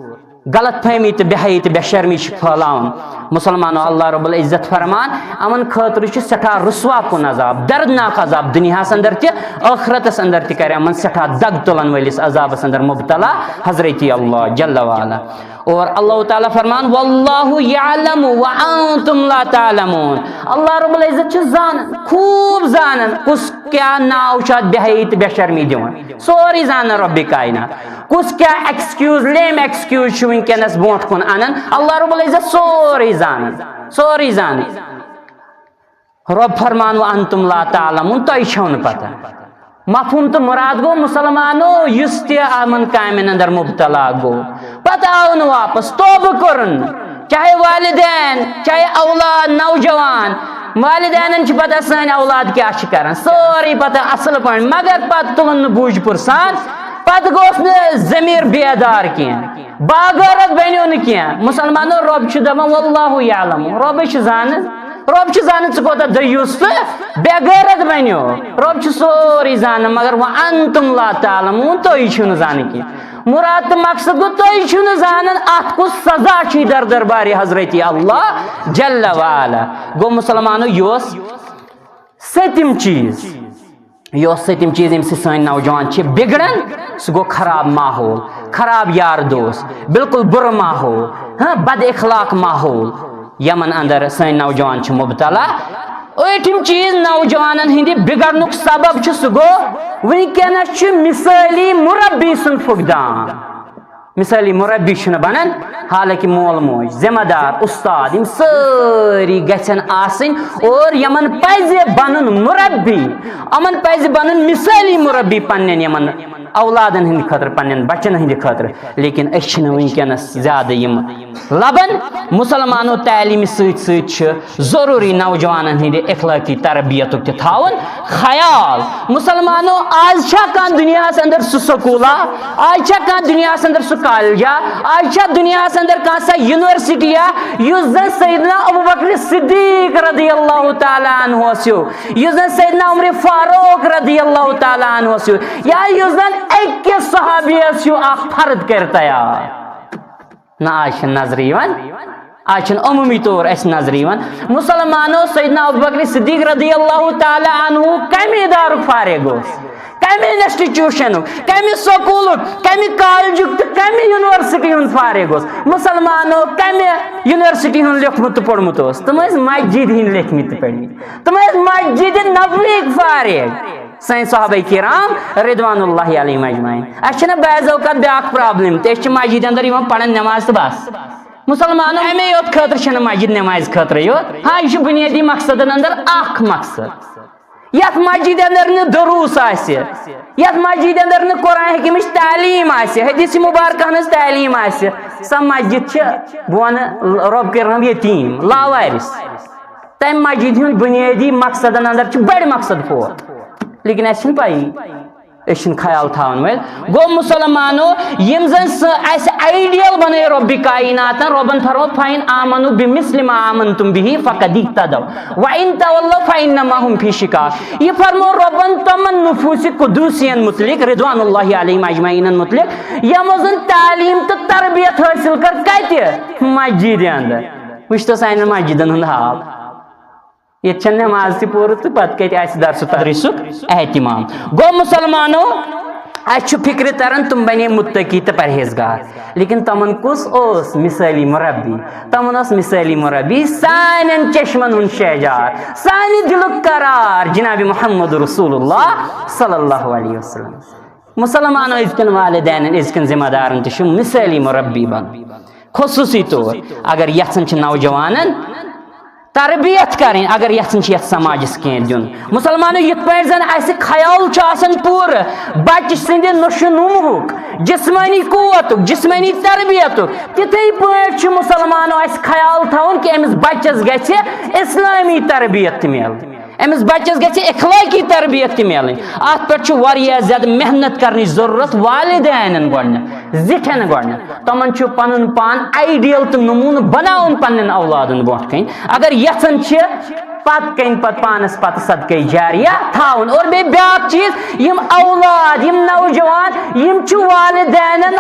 غلط فہمی تہٕ بے حیٲیی تہٕ بے شرمی چھِ پھٔہلاوان۔ مسلمانو، اللہ رب العزت فرمان، یِمن خٲطرٕ چھُ سٮ۪ٹھاہ رسوا کُن عذاب، دردناک عذاب دُنیاہس اندر تہِ، ٲخرتس اندر تہِ کرِ یِمن سٮ۪ٹھاہ دگ تُلن وٲلِس عذابس اندر مبتلا حضرت اللہ جل وعلا۔ اور اللہ تعالیٰ فرمان، "واللہ یعلم وانتم لا تعلمون۔" اللہ رب العزت چھُ زانان، خوب زانان، کُس کیٛاہ ناو چھُ اتھ بے حیٲیی تہٕ بے شرمی دِوان۔ سورُے زانان رۄبِ کائنات۔ کُس کیٛاہ ایکسکیوز، لیمب ایکسکیوز چھُ وٕنکیٚنس برونٛٹھ کُن انان۔ اللہ رب العزت سورُے زانان، سورُے زانان۔ رۄب فرمان، "وانتم لا تعلمون"، تۄہہِ چھو نہٕ پتہ۔ مفہوم تہٕ مراد گوٚو، مسلمانو، یُس تہِ یِمن کامٮ۪ن اندر مبتلا گوٚو، پتہٕ آو نہٕ واپس، توبہٕ کوٚرُن، چاہے والدین، چاہے اولاد، نوجوان، والدینن چھِ پتہ سٲنۍ اولاد کیٛاہ چھِ کران، سٲری پتہ اصل پٲٹھۍ، مگر پتہٕ تُلُن نہٕ بوٗجہِ پُرسان، پتہٕ گوٚژھ نہٕ ضمیٖر بیدار کینٛہہ، باغٲرت بنیو نہٕ کینٛہہ۔ مسلمانو، رۄب چھُ دپان، "واللہ یعلم"، رۄبٕے چھُ زانان۔ رۄب چھُ زانان ژٕ کوٗتاہ دٔیوٗس تہٕ بے غیرت بنیو۔ رۄب چھُ سورُے زانان، مگر وَأَنتُمْ لَا تَعْلَمُونَ، تُہۍ چھِو نہٕ زانان کینٛہہ۔ مُراد تہٕ مقصد گوٚو، تُہۍ چھِو نہٕ زانان اَتھ کُس سزا چھُ در دربارِ حضرت اللہ جل وعلا۔ گوٚو مُسلمانو، یہِ اوس سٔتِم چیٖز، یہِ اوس سٔتِم چیٖز، ییٚمہِ سۭتۍ سٲنۍ نوجوان چھِ بِگڑان۔ سُہ گوٚو خراب ماحول، خراب یار دوس، بالکل بُرٕ ماحول، ہاں، بد اخلاق ماحول، یمن اندر سٲنۍ نوجوان چھِ مبتلا۔ ٲٹھِم چیٖز نوجوانن ہٕنٛدِ بِگڑنُک سبب چھُ، سُہ گوٚو وٕنکیٚنس چھُ مثٲلی مربی سُنٛد فقدان۔ مثٲلی مربی چھُنہٕ بنان، حالانکہ مول موج، ذمہ دار، استاد، یِم سٲری گژھن آسٕنۍ اور یِمن پزِ بنُن مربی، یِمن پزِ بنُن مثٲلی مربی پننٮ۪ن یِمن اولادن ہٕنٛدِ خٲطرٕ، پننٮ۪ن بچن ہٕنٛدِ خٲطرٕ۔ لیکن أسۍ چھِنہٕ وٕنکیٚنس زیادٕ یِم لبان۔ مُسلمانو، تعلیٖمہِ سۭتۍ سۭتۍ چھِ ضروٗری نوجوانن ہٕنٛدِ اخلٲقی تربیتُک تہِ تھاوُن خیال۔ مُسلمانو، آز چھا کانٛہہ دُنیاہس اندر سُہ سکوٗلا، آز چھا کانٛہہ دُنیاہس اندر سُہ کالجا، آز چھا دُنیاہس اندر کانٛہہ سۄ یونیورسٹیا، یُس زن سیدنا ابوبکر صدیق رضی اللہ تعالیٰ عنہ اوس ہیوٗ، یُس زن سیدنا عمر فاروق رضی اللہ تعالیٰ عنہ اوس ہیوٗ، یا یُس زن أکِس صحابیس ہیوٗ اکھ فرد کرِ تیار؟ نہ، آز چھِنہٕ نظرِ یِوان، آز چھِنہٕ عموٗمی طور اَسہِ نظرِ یِوان۔ مُسلمانو، سیدنا ابوبکر صدیق رضی اللہ تعالیٰ عنہ کَمہِ ادارُک فارغ اوس؟ کَمہِ انسٹیٹیوشنُک، کَمہِ سکوٗلُک، کَمہِ کالجُک تہٕ کَمہِ یونیورسٹی ہُنٛد فارغ اوس؟ مُسلمانو، کَمہِ یونیورسٹی ہُنٛد لیوٚکھمُت تہٕ پوٚرمُت اوس؟ تِم ٲسۍ مسجد ہِنٛدۍ لیکھمٕتۍ تہٕ پٔرمٕتۍ۔ تِم ٲسۍ مسجد نبوی فارغ۔ سٲنۍ صحابہ کرام رضوان اللہ علیہم اجمعین۔ اَسہِ چھِنہ بعض اوقات بیٛاکھ پرابلم تہِ، أسۍ چھِ مسجد اندر یِوان پران نماز تہٕ بس۔ مُسلمانو، اَمے یوت خٲطرٕ چھِنہٕ مسجد نمازِ خٲطرٕ یوت۔ ہاں، یہِ چھُ بُنیٲدی مقصدن اندر اکھ مقصد۔ یتھ مسجد اندر نہٕ دروس آسہِ، یتھ مسجد اندر نہٕ قرآن حکیمٕچ تعلیٖم آسہِ، حدیث مبارکہ ہٕنٛز تعلیٖم آسہِ، سۄ مسجد چھِ، بہٕ ونہٕ، رۄب کٔرِنَم یتیٖم، لاوارث۔ تمہِ مسجد ہُنٛد بُنیٲدی مقصدن اندر چھِ بٔڑۍ مقصد پوٗرٕ، لیکن اَسہِ چھِنہٕ پَیی، أسۍ چھِنہٕ خیال تھاوان وٲلۍ۔ گوٚو مُسلمانو، یِم زن سہ-، اَسہِ آئیڈیل بنٲے رۄبِ کائناتن، رۄبن فرموو، "فَإِنْ آمَنُوا بِمِثْلِ مَا آمَنْتُمْ بِهِ فَقَدِ اهْتَدَوْا وَإِنْ تَوَلَّوْا فَإِنَّمَا هُمْ فِي شِقَاقٍ۔" یہِ فرموو رۄبن تِمن نفوٗسِ قدوٗسین مُتعلق، رضوان اللہ علیہم اجمعینن مُتعلق، یِمو زن تعلیٖم تہٕ تربیت حٲصِل کٔر کتہِ؟ مسجدِ اندر۔ وٕچھ تو سانٮ۪ن مسجدن ہُنٛد حال۔ ییٚتہِ چھَنہٕ نٮ۪ماز تہِ پوٗرٕ تہٕ پَتہٕ کَتہِ آسہِ درس و تدریٖسُک اہتمام؟ گوٚو مُسلمانو، اَسہِ چھُ فِکرِ تَران تِم بَنے مُتقی تہٕ پرہیزگار، لیکن تِمَن کُس اوس مثٲلی مُربی؟ تِمَن اوس مثٲلی مُربی سانٮ۪ن چشمَن ہُنٛد شہجار، سانہِ دِلُک قرار جناب محمد رسول اللہ صلی اللہ علیہ وسلم۔ مُسلمانو، أزکٮ۪ن والدینَن، أزکٮ۪ن ذمہ دارَن تہِ چھُ مثٲلی مُربی بَنُن۔ خصوٗصی طور اگر یَژھان چھِ نوجوانَن تربیت کرٕنۍ، اگر یژھان چھِ یتھ سماجس کینٛہہ دیُن۔ مُسلمانو، یِتھ پٲٹھۍ زن اسہِ خیال چھُ آسان پوٗرٕ بچہٕ سٕنٛدِ نشو نمہُک، جسمٲنی قوتُک، جسمٲنی تربیتُک، تِتھے پٲٹھۍ چھُ مُسلمانو اسہِ خیال تھاوُن کہِ أمِس بچس گژھِ اسلٲمی تربیت تہِ میلٕنۍ، أمِس بچس گژھِ اخلٲقی تربیت تہِ میلٕنۍ۔ اتھ پٮ۪ٹھ چھُ واریاہ زیادٕ محنت کرنٕچ ضروٗرت والدینن گۄڈٕنٮ۪تھ، زِٹھٮ۪ن گۄڈٕنٮ۪تھ۔ تِمن چھُ پنُن پان آئیڈیل تہٕ نموٗنہٕ بناوُن پننٮ۪ن اولادن برونٛٹھ کَنہِ۔ اگر یژھان چھِ پتہٕ کَنہِ پتہٕ پانس پتہٕ صدقے جاریہ تھاوُن۔ اور بیٚیہِ بیٛاکھ چیٖز، یِم اولاد، یِم نوجوان، یِم چھِ والدینن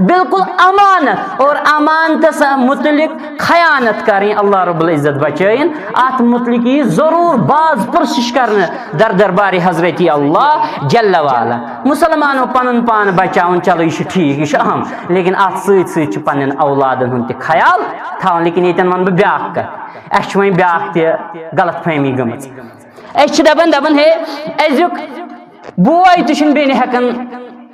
بالکل امانت، اور امانتس متعلق خیانت کرٕنۍ، اللہ رب العزت بچٲیِن۔ اتھ متعلق یی ضروٗر باز پرسش کرنہٕ در دربارِ حضرت اللہ جل وعلا۔ مُسلمانو، پنُن پان بچاوُن، چلو، یہِ چھُ ٹھیٖک، یہِ چھُ اہم، لیکن اتھ سۭتۍ سۭتۍ چھُ پننٮ۪ن اولادن ہُنٛد تہِ خیال تھاوُن۔ لیکن ییٚتٮ۪ن ونہٕ بہٕ بیٛاکھ کتھ، اسہِ چھِ وۄنۍ بیٛاکھ تہِ غلط فہمی گٔمٕژ۔ أسۍ چھِ دپان، دپان، ہے، أزیُک بوے تہِ چھُنہٕ بیٚنہِ ہٮ۪کان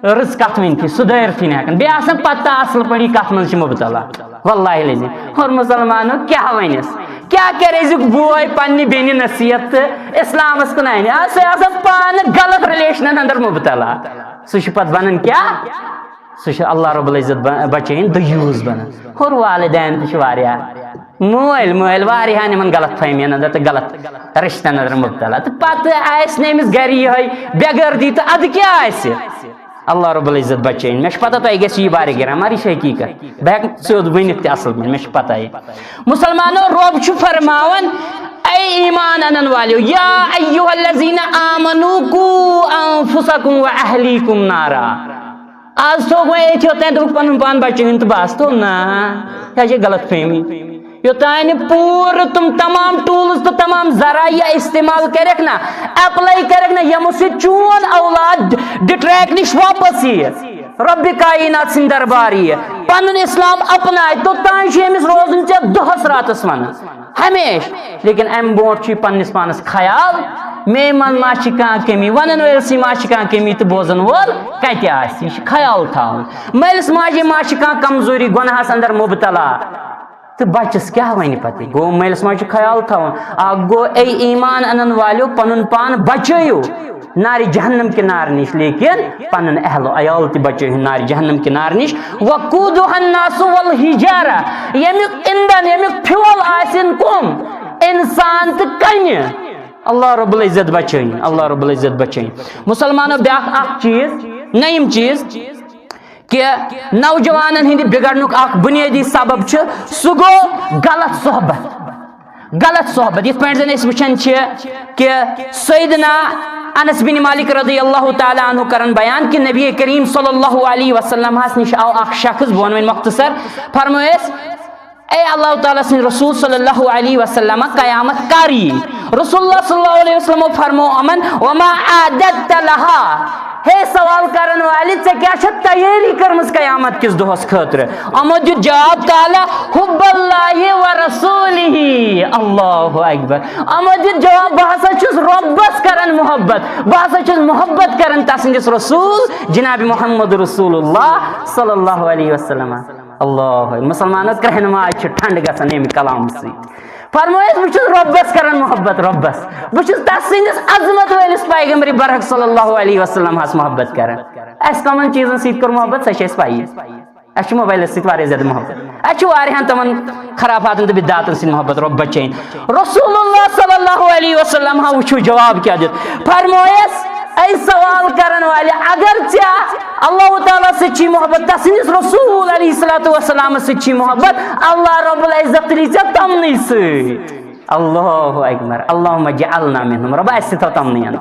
رٕژ کتھ ؤنتھٕے، سُہ دٲرتھٕے نہٕ ہٮ۪کان، بیٚیہِ آسان پتہ اصل پٲٹھۍ یہِ کتھ منٛز چھِ مبتلا۔ واللہ العظیم۔ اور مُسلمانو، کیٛاہ ونٮ۪س؟ کیٛاہ کرِ أزیُک بوے پننہِ بیٚنہِ نصیحت تہٕ اسلامس کُن انہِ؟ آ، سُہ آسان پانہٕ غلط ریلیشنن اندر مبتلا۔ سُہ چھُ پتہٕ بنان کیٛاہ؟ سُہ چھُ اللہ رب العزت ب-، بچٲیِن دیوٗس بنان۔ ہور والدین تہِ چھِ واریاہ، مٲلۍ، مٲلۍ واریاہن یِمن غلط فہمین اندر تہٕ غلط رشتن اندر مبتلا۔ تہٕ پتہٕ آسہِ نہٕ أمِس گرِ یِہوٚے بے غٲرتی تہٕ ادٕ کیٛاہ آسہِ؟ اللہ رب العزت بچٲیِن۔ مےٚ چھِ پتہ تۄہہِ گژھِ یہِ بارِ گران، مگر یہِ چھِ حقیٖقت۔ بہٕ ہٮ۪کہٕ سیوٚد ؤنِتھ تہِ اصل پٲٹھۍ، مےٚ چھِ پتہ یہِ۔ مُسلمانو، رۄب چھُ فرماوان، اے ایمان انن والیو، یا ایھا الذین آمنوا قوا انفسکم و اہلیکم نارا۔ آز تھوٚو وۄنۍ أتھۍ یوٚتام، دوٚپُکھ پنُن پان بچٲیِن تہٕ بس، تھوٚو نا، یہِ چھےٚ غلط فہمی۔ یوٚتام نہٕ پوٗرٕ تِم تمام tools تہٕ تمام ذرایع استعمال کرکھ نا، apply کرکھ نا، یِمو سۭتۍ چون اولاد detract نِش واپس یِیہِ، رب کائنات سٕنٛدِ دربار یِیہِ، پنُن اسلام اپنایہِ، توٚتام چھُ أمِس روزُن ژےٚ دۄہس راتس ونان۔ ہمیشہِ۔ لیکن امہِ برونٹھ چھُ یہِ پننِس پانس خیال، مے منٛز ما چھِ کانٛہہ کمی، ونن وٲلۍ سٕے ما چھِ کانٛہہ کمی تہٕ بوزن وول کتہِ آسہِ؟ یہِ چھُ خیال تھاوُن۔ مٲلِس ماجہِ ما چھِ کانٛہہ کمزوری، گۄناہس اندر مبتلا، تہٕ بچس کیٛاہ ونہِ پتہٕ؟ گوٚو مٲلِس ماجہِ چھُ خیال تھاوُن۔ اکھ گوٚو، اے ایمان انن والیو، پنُن پان بچٲیِو نارِ جہنم کہِ نارٕ نِش، لیکن پنُن اہل و عیال تہِ بچٲیِو نارِ جہنم کہِ نارٕ نِش۔ وقودها الناس والحجارہ، ییٚمیُک ایندھن، ییٚمیُک fuel آسن کم؟ انسان تہٕ کنہِ۔ اللہ رب العزت بچٲیِن، اللہ رب العزت بچٲیِن۔ مسلمانو، بیاکھ اکھ چیز، نٔیِم چیز، کہ نوجوانن ہٕنٛدِ بگڑنُک اکھ بنیٲدی سبب چھُ، سُہ گوٚو غلط صحبت۔ غلط صحبت، یِتھ پٲٹھۍ زن أسۍ وٕچھان چھِ کہ سیدنا انس بن مالک رضی اللہ تعالیٰ عنہ کران بیان کہ نبی کریم صلی اللہ علیہ وسلم ہس نِش آو اکھ شخص، بہٕ ونہٕ وۄنۍ مختصر، فرمٲیس، اے اللہ تعالیٰ سٕنٛدۍ رسول صلی اللہ علیہ وسلم، قیامت کر یی؟ رسول اللہ صلی اللہ علیہ وسلم فرمو یِمن، وما اعددت لها؟ ہے سوال کرن والہِ، ژےٚ کیٛاہ چھےٚ تیٲری کٔرمٕژ قیامت کِس دۄہس خٲطرٕ؟ یِمو دیُت جواب، قال حب اللہ و رسولہ۔ اللہ اکبر۔ یِمو دیُت جواب، بہٕ ہسا چھُس رۄبس کران محبت، بہٕ ہسا چھُس محبت کران تسٕنٛدِس رسول جناب محمد رسول اللہ صلی اللہ علیہ وسلم۔ اللہ اکبر۔ مسلمانو، کرٛہنہِ ماجہِ چھِ ٹھنڈٕ گژھان ییٚمہِ کلام سۭتۍ۔ فرمٲیِتھ، بہٕ چھُس رۄبس کران محبت، رۄبس۔ بہٕ چھُس تس سٕنٛدِس عظمت وٲلِس پیغمبر برحق صلی اللہ علیہ وسلم ہس محبت کران۔ اسہِ کمن چیٖزن سۭتۍ کوٚر محبت، سۄ چھِ اسہِ پَیی۔ اسہِ چھُ موبایلس سۭتۍ واریاہ زیادٕ محبت۔ اسہِ چھُ واریاہن تِمن خرافاتن تہٕ بدعاتن سۭتۍ محبت، رۄب بچٲیِن۔ رسول اللہ صلی اللہ علیہ وسلم ہا وٕچھِو جواب کیٛاہ دیُت۔ فرمٲیس، اے سوال کرن والہِ، اگر ژےٚ اللہ تعالیٰ سۭتۍ چھی محبت، تسٕنٛدِس رسول علیہ الصلوۃ والسلام سۭتۍ چھی محبت، اللہ رب العزت تُلی ژےٚ تمنٕے سۭتۍ۔ اللہ اکبر، اللہم اجعلنا منہم، رۄبا اسہِ تہِ تھاو تمنٕے۔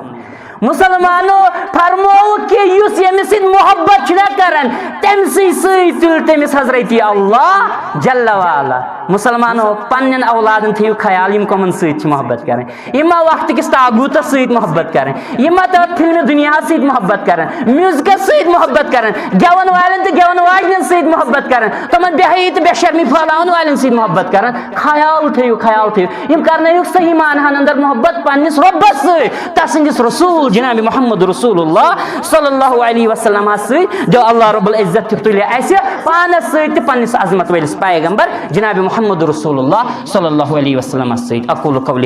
مسلمانو، فرمووُکھ کہ یُس ییٚمِس سۭتۍ محبت چھُنہ کران، تٔمۍ سٕے سۭتۍ تُلہِ تٔمِس حضرت اللہ جل وعلا۔ مسلمانو، پننٮ۪ن اولادن تھٲیِو خیال، یِم کٕمن سۭتۍ چھِ محبت کران۔ یِم ما وقتہٕ کِس طاغوٗتس سۭتۍ محبت کرٕنۍ، یِم ما تتھ فلمہِ دُنیاہس سۭتۍ محبت کرٕنۍ، میوٗزکس سۭتۍ محبت کرٕنۍ، گٮ۪ون والٮ۪ن تہٕ گٮ۪ون واجنٮ۪ن سۭتۍ محبت کرٕنۍ، تِمن بے حیٲیی تہٕ بے شرمی پھٲلاون والٮ۪ن سۭتۍ محبت کرٕنۍ۔ خیال تھٲیِو، خیال تھٲیِو، یِم کرنٲیِو صحیح معنہن اندر محبت پننِس رۄبس سۭتۍ، تسٕنٛدِس رسول جناب محمد رسول اللہ صلی اللہ علیہ وسلمس سۭتۍ۔ دِیو اللہ رب العزت تہِ تُلہِ اسہِ پانس سۭتۍ تہٕ پننِس عظمت وٲلِس پیغمبر جناب محمد رسول اللہ صلی اللہ علیہ وسلمس سۭتۍ۔ اقول قولی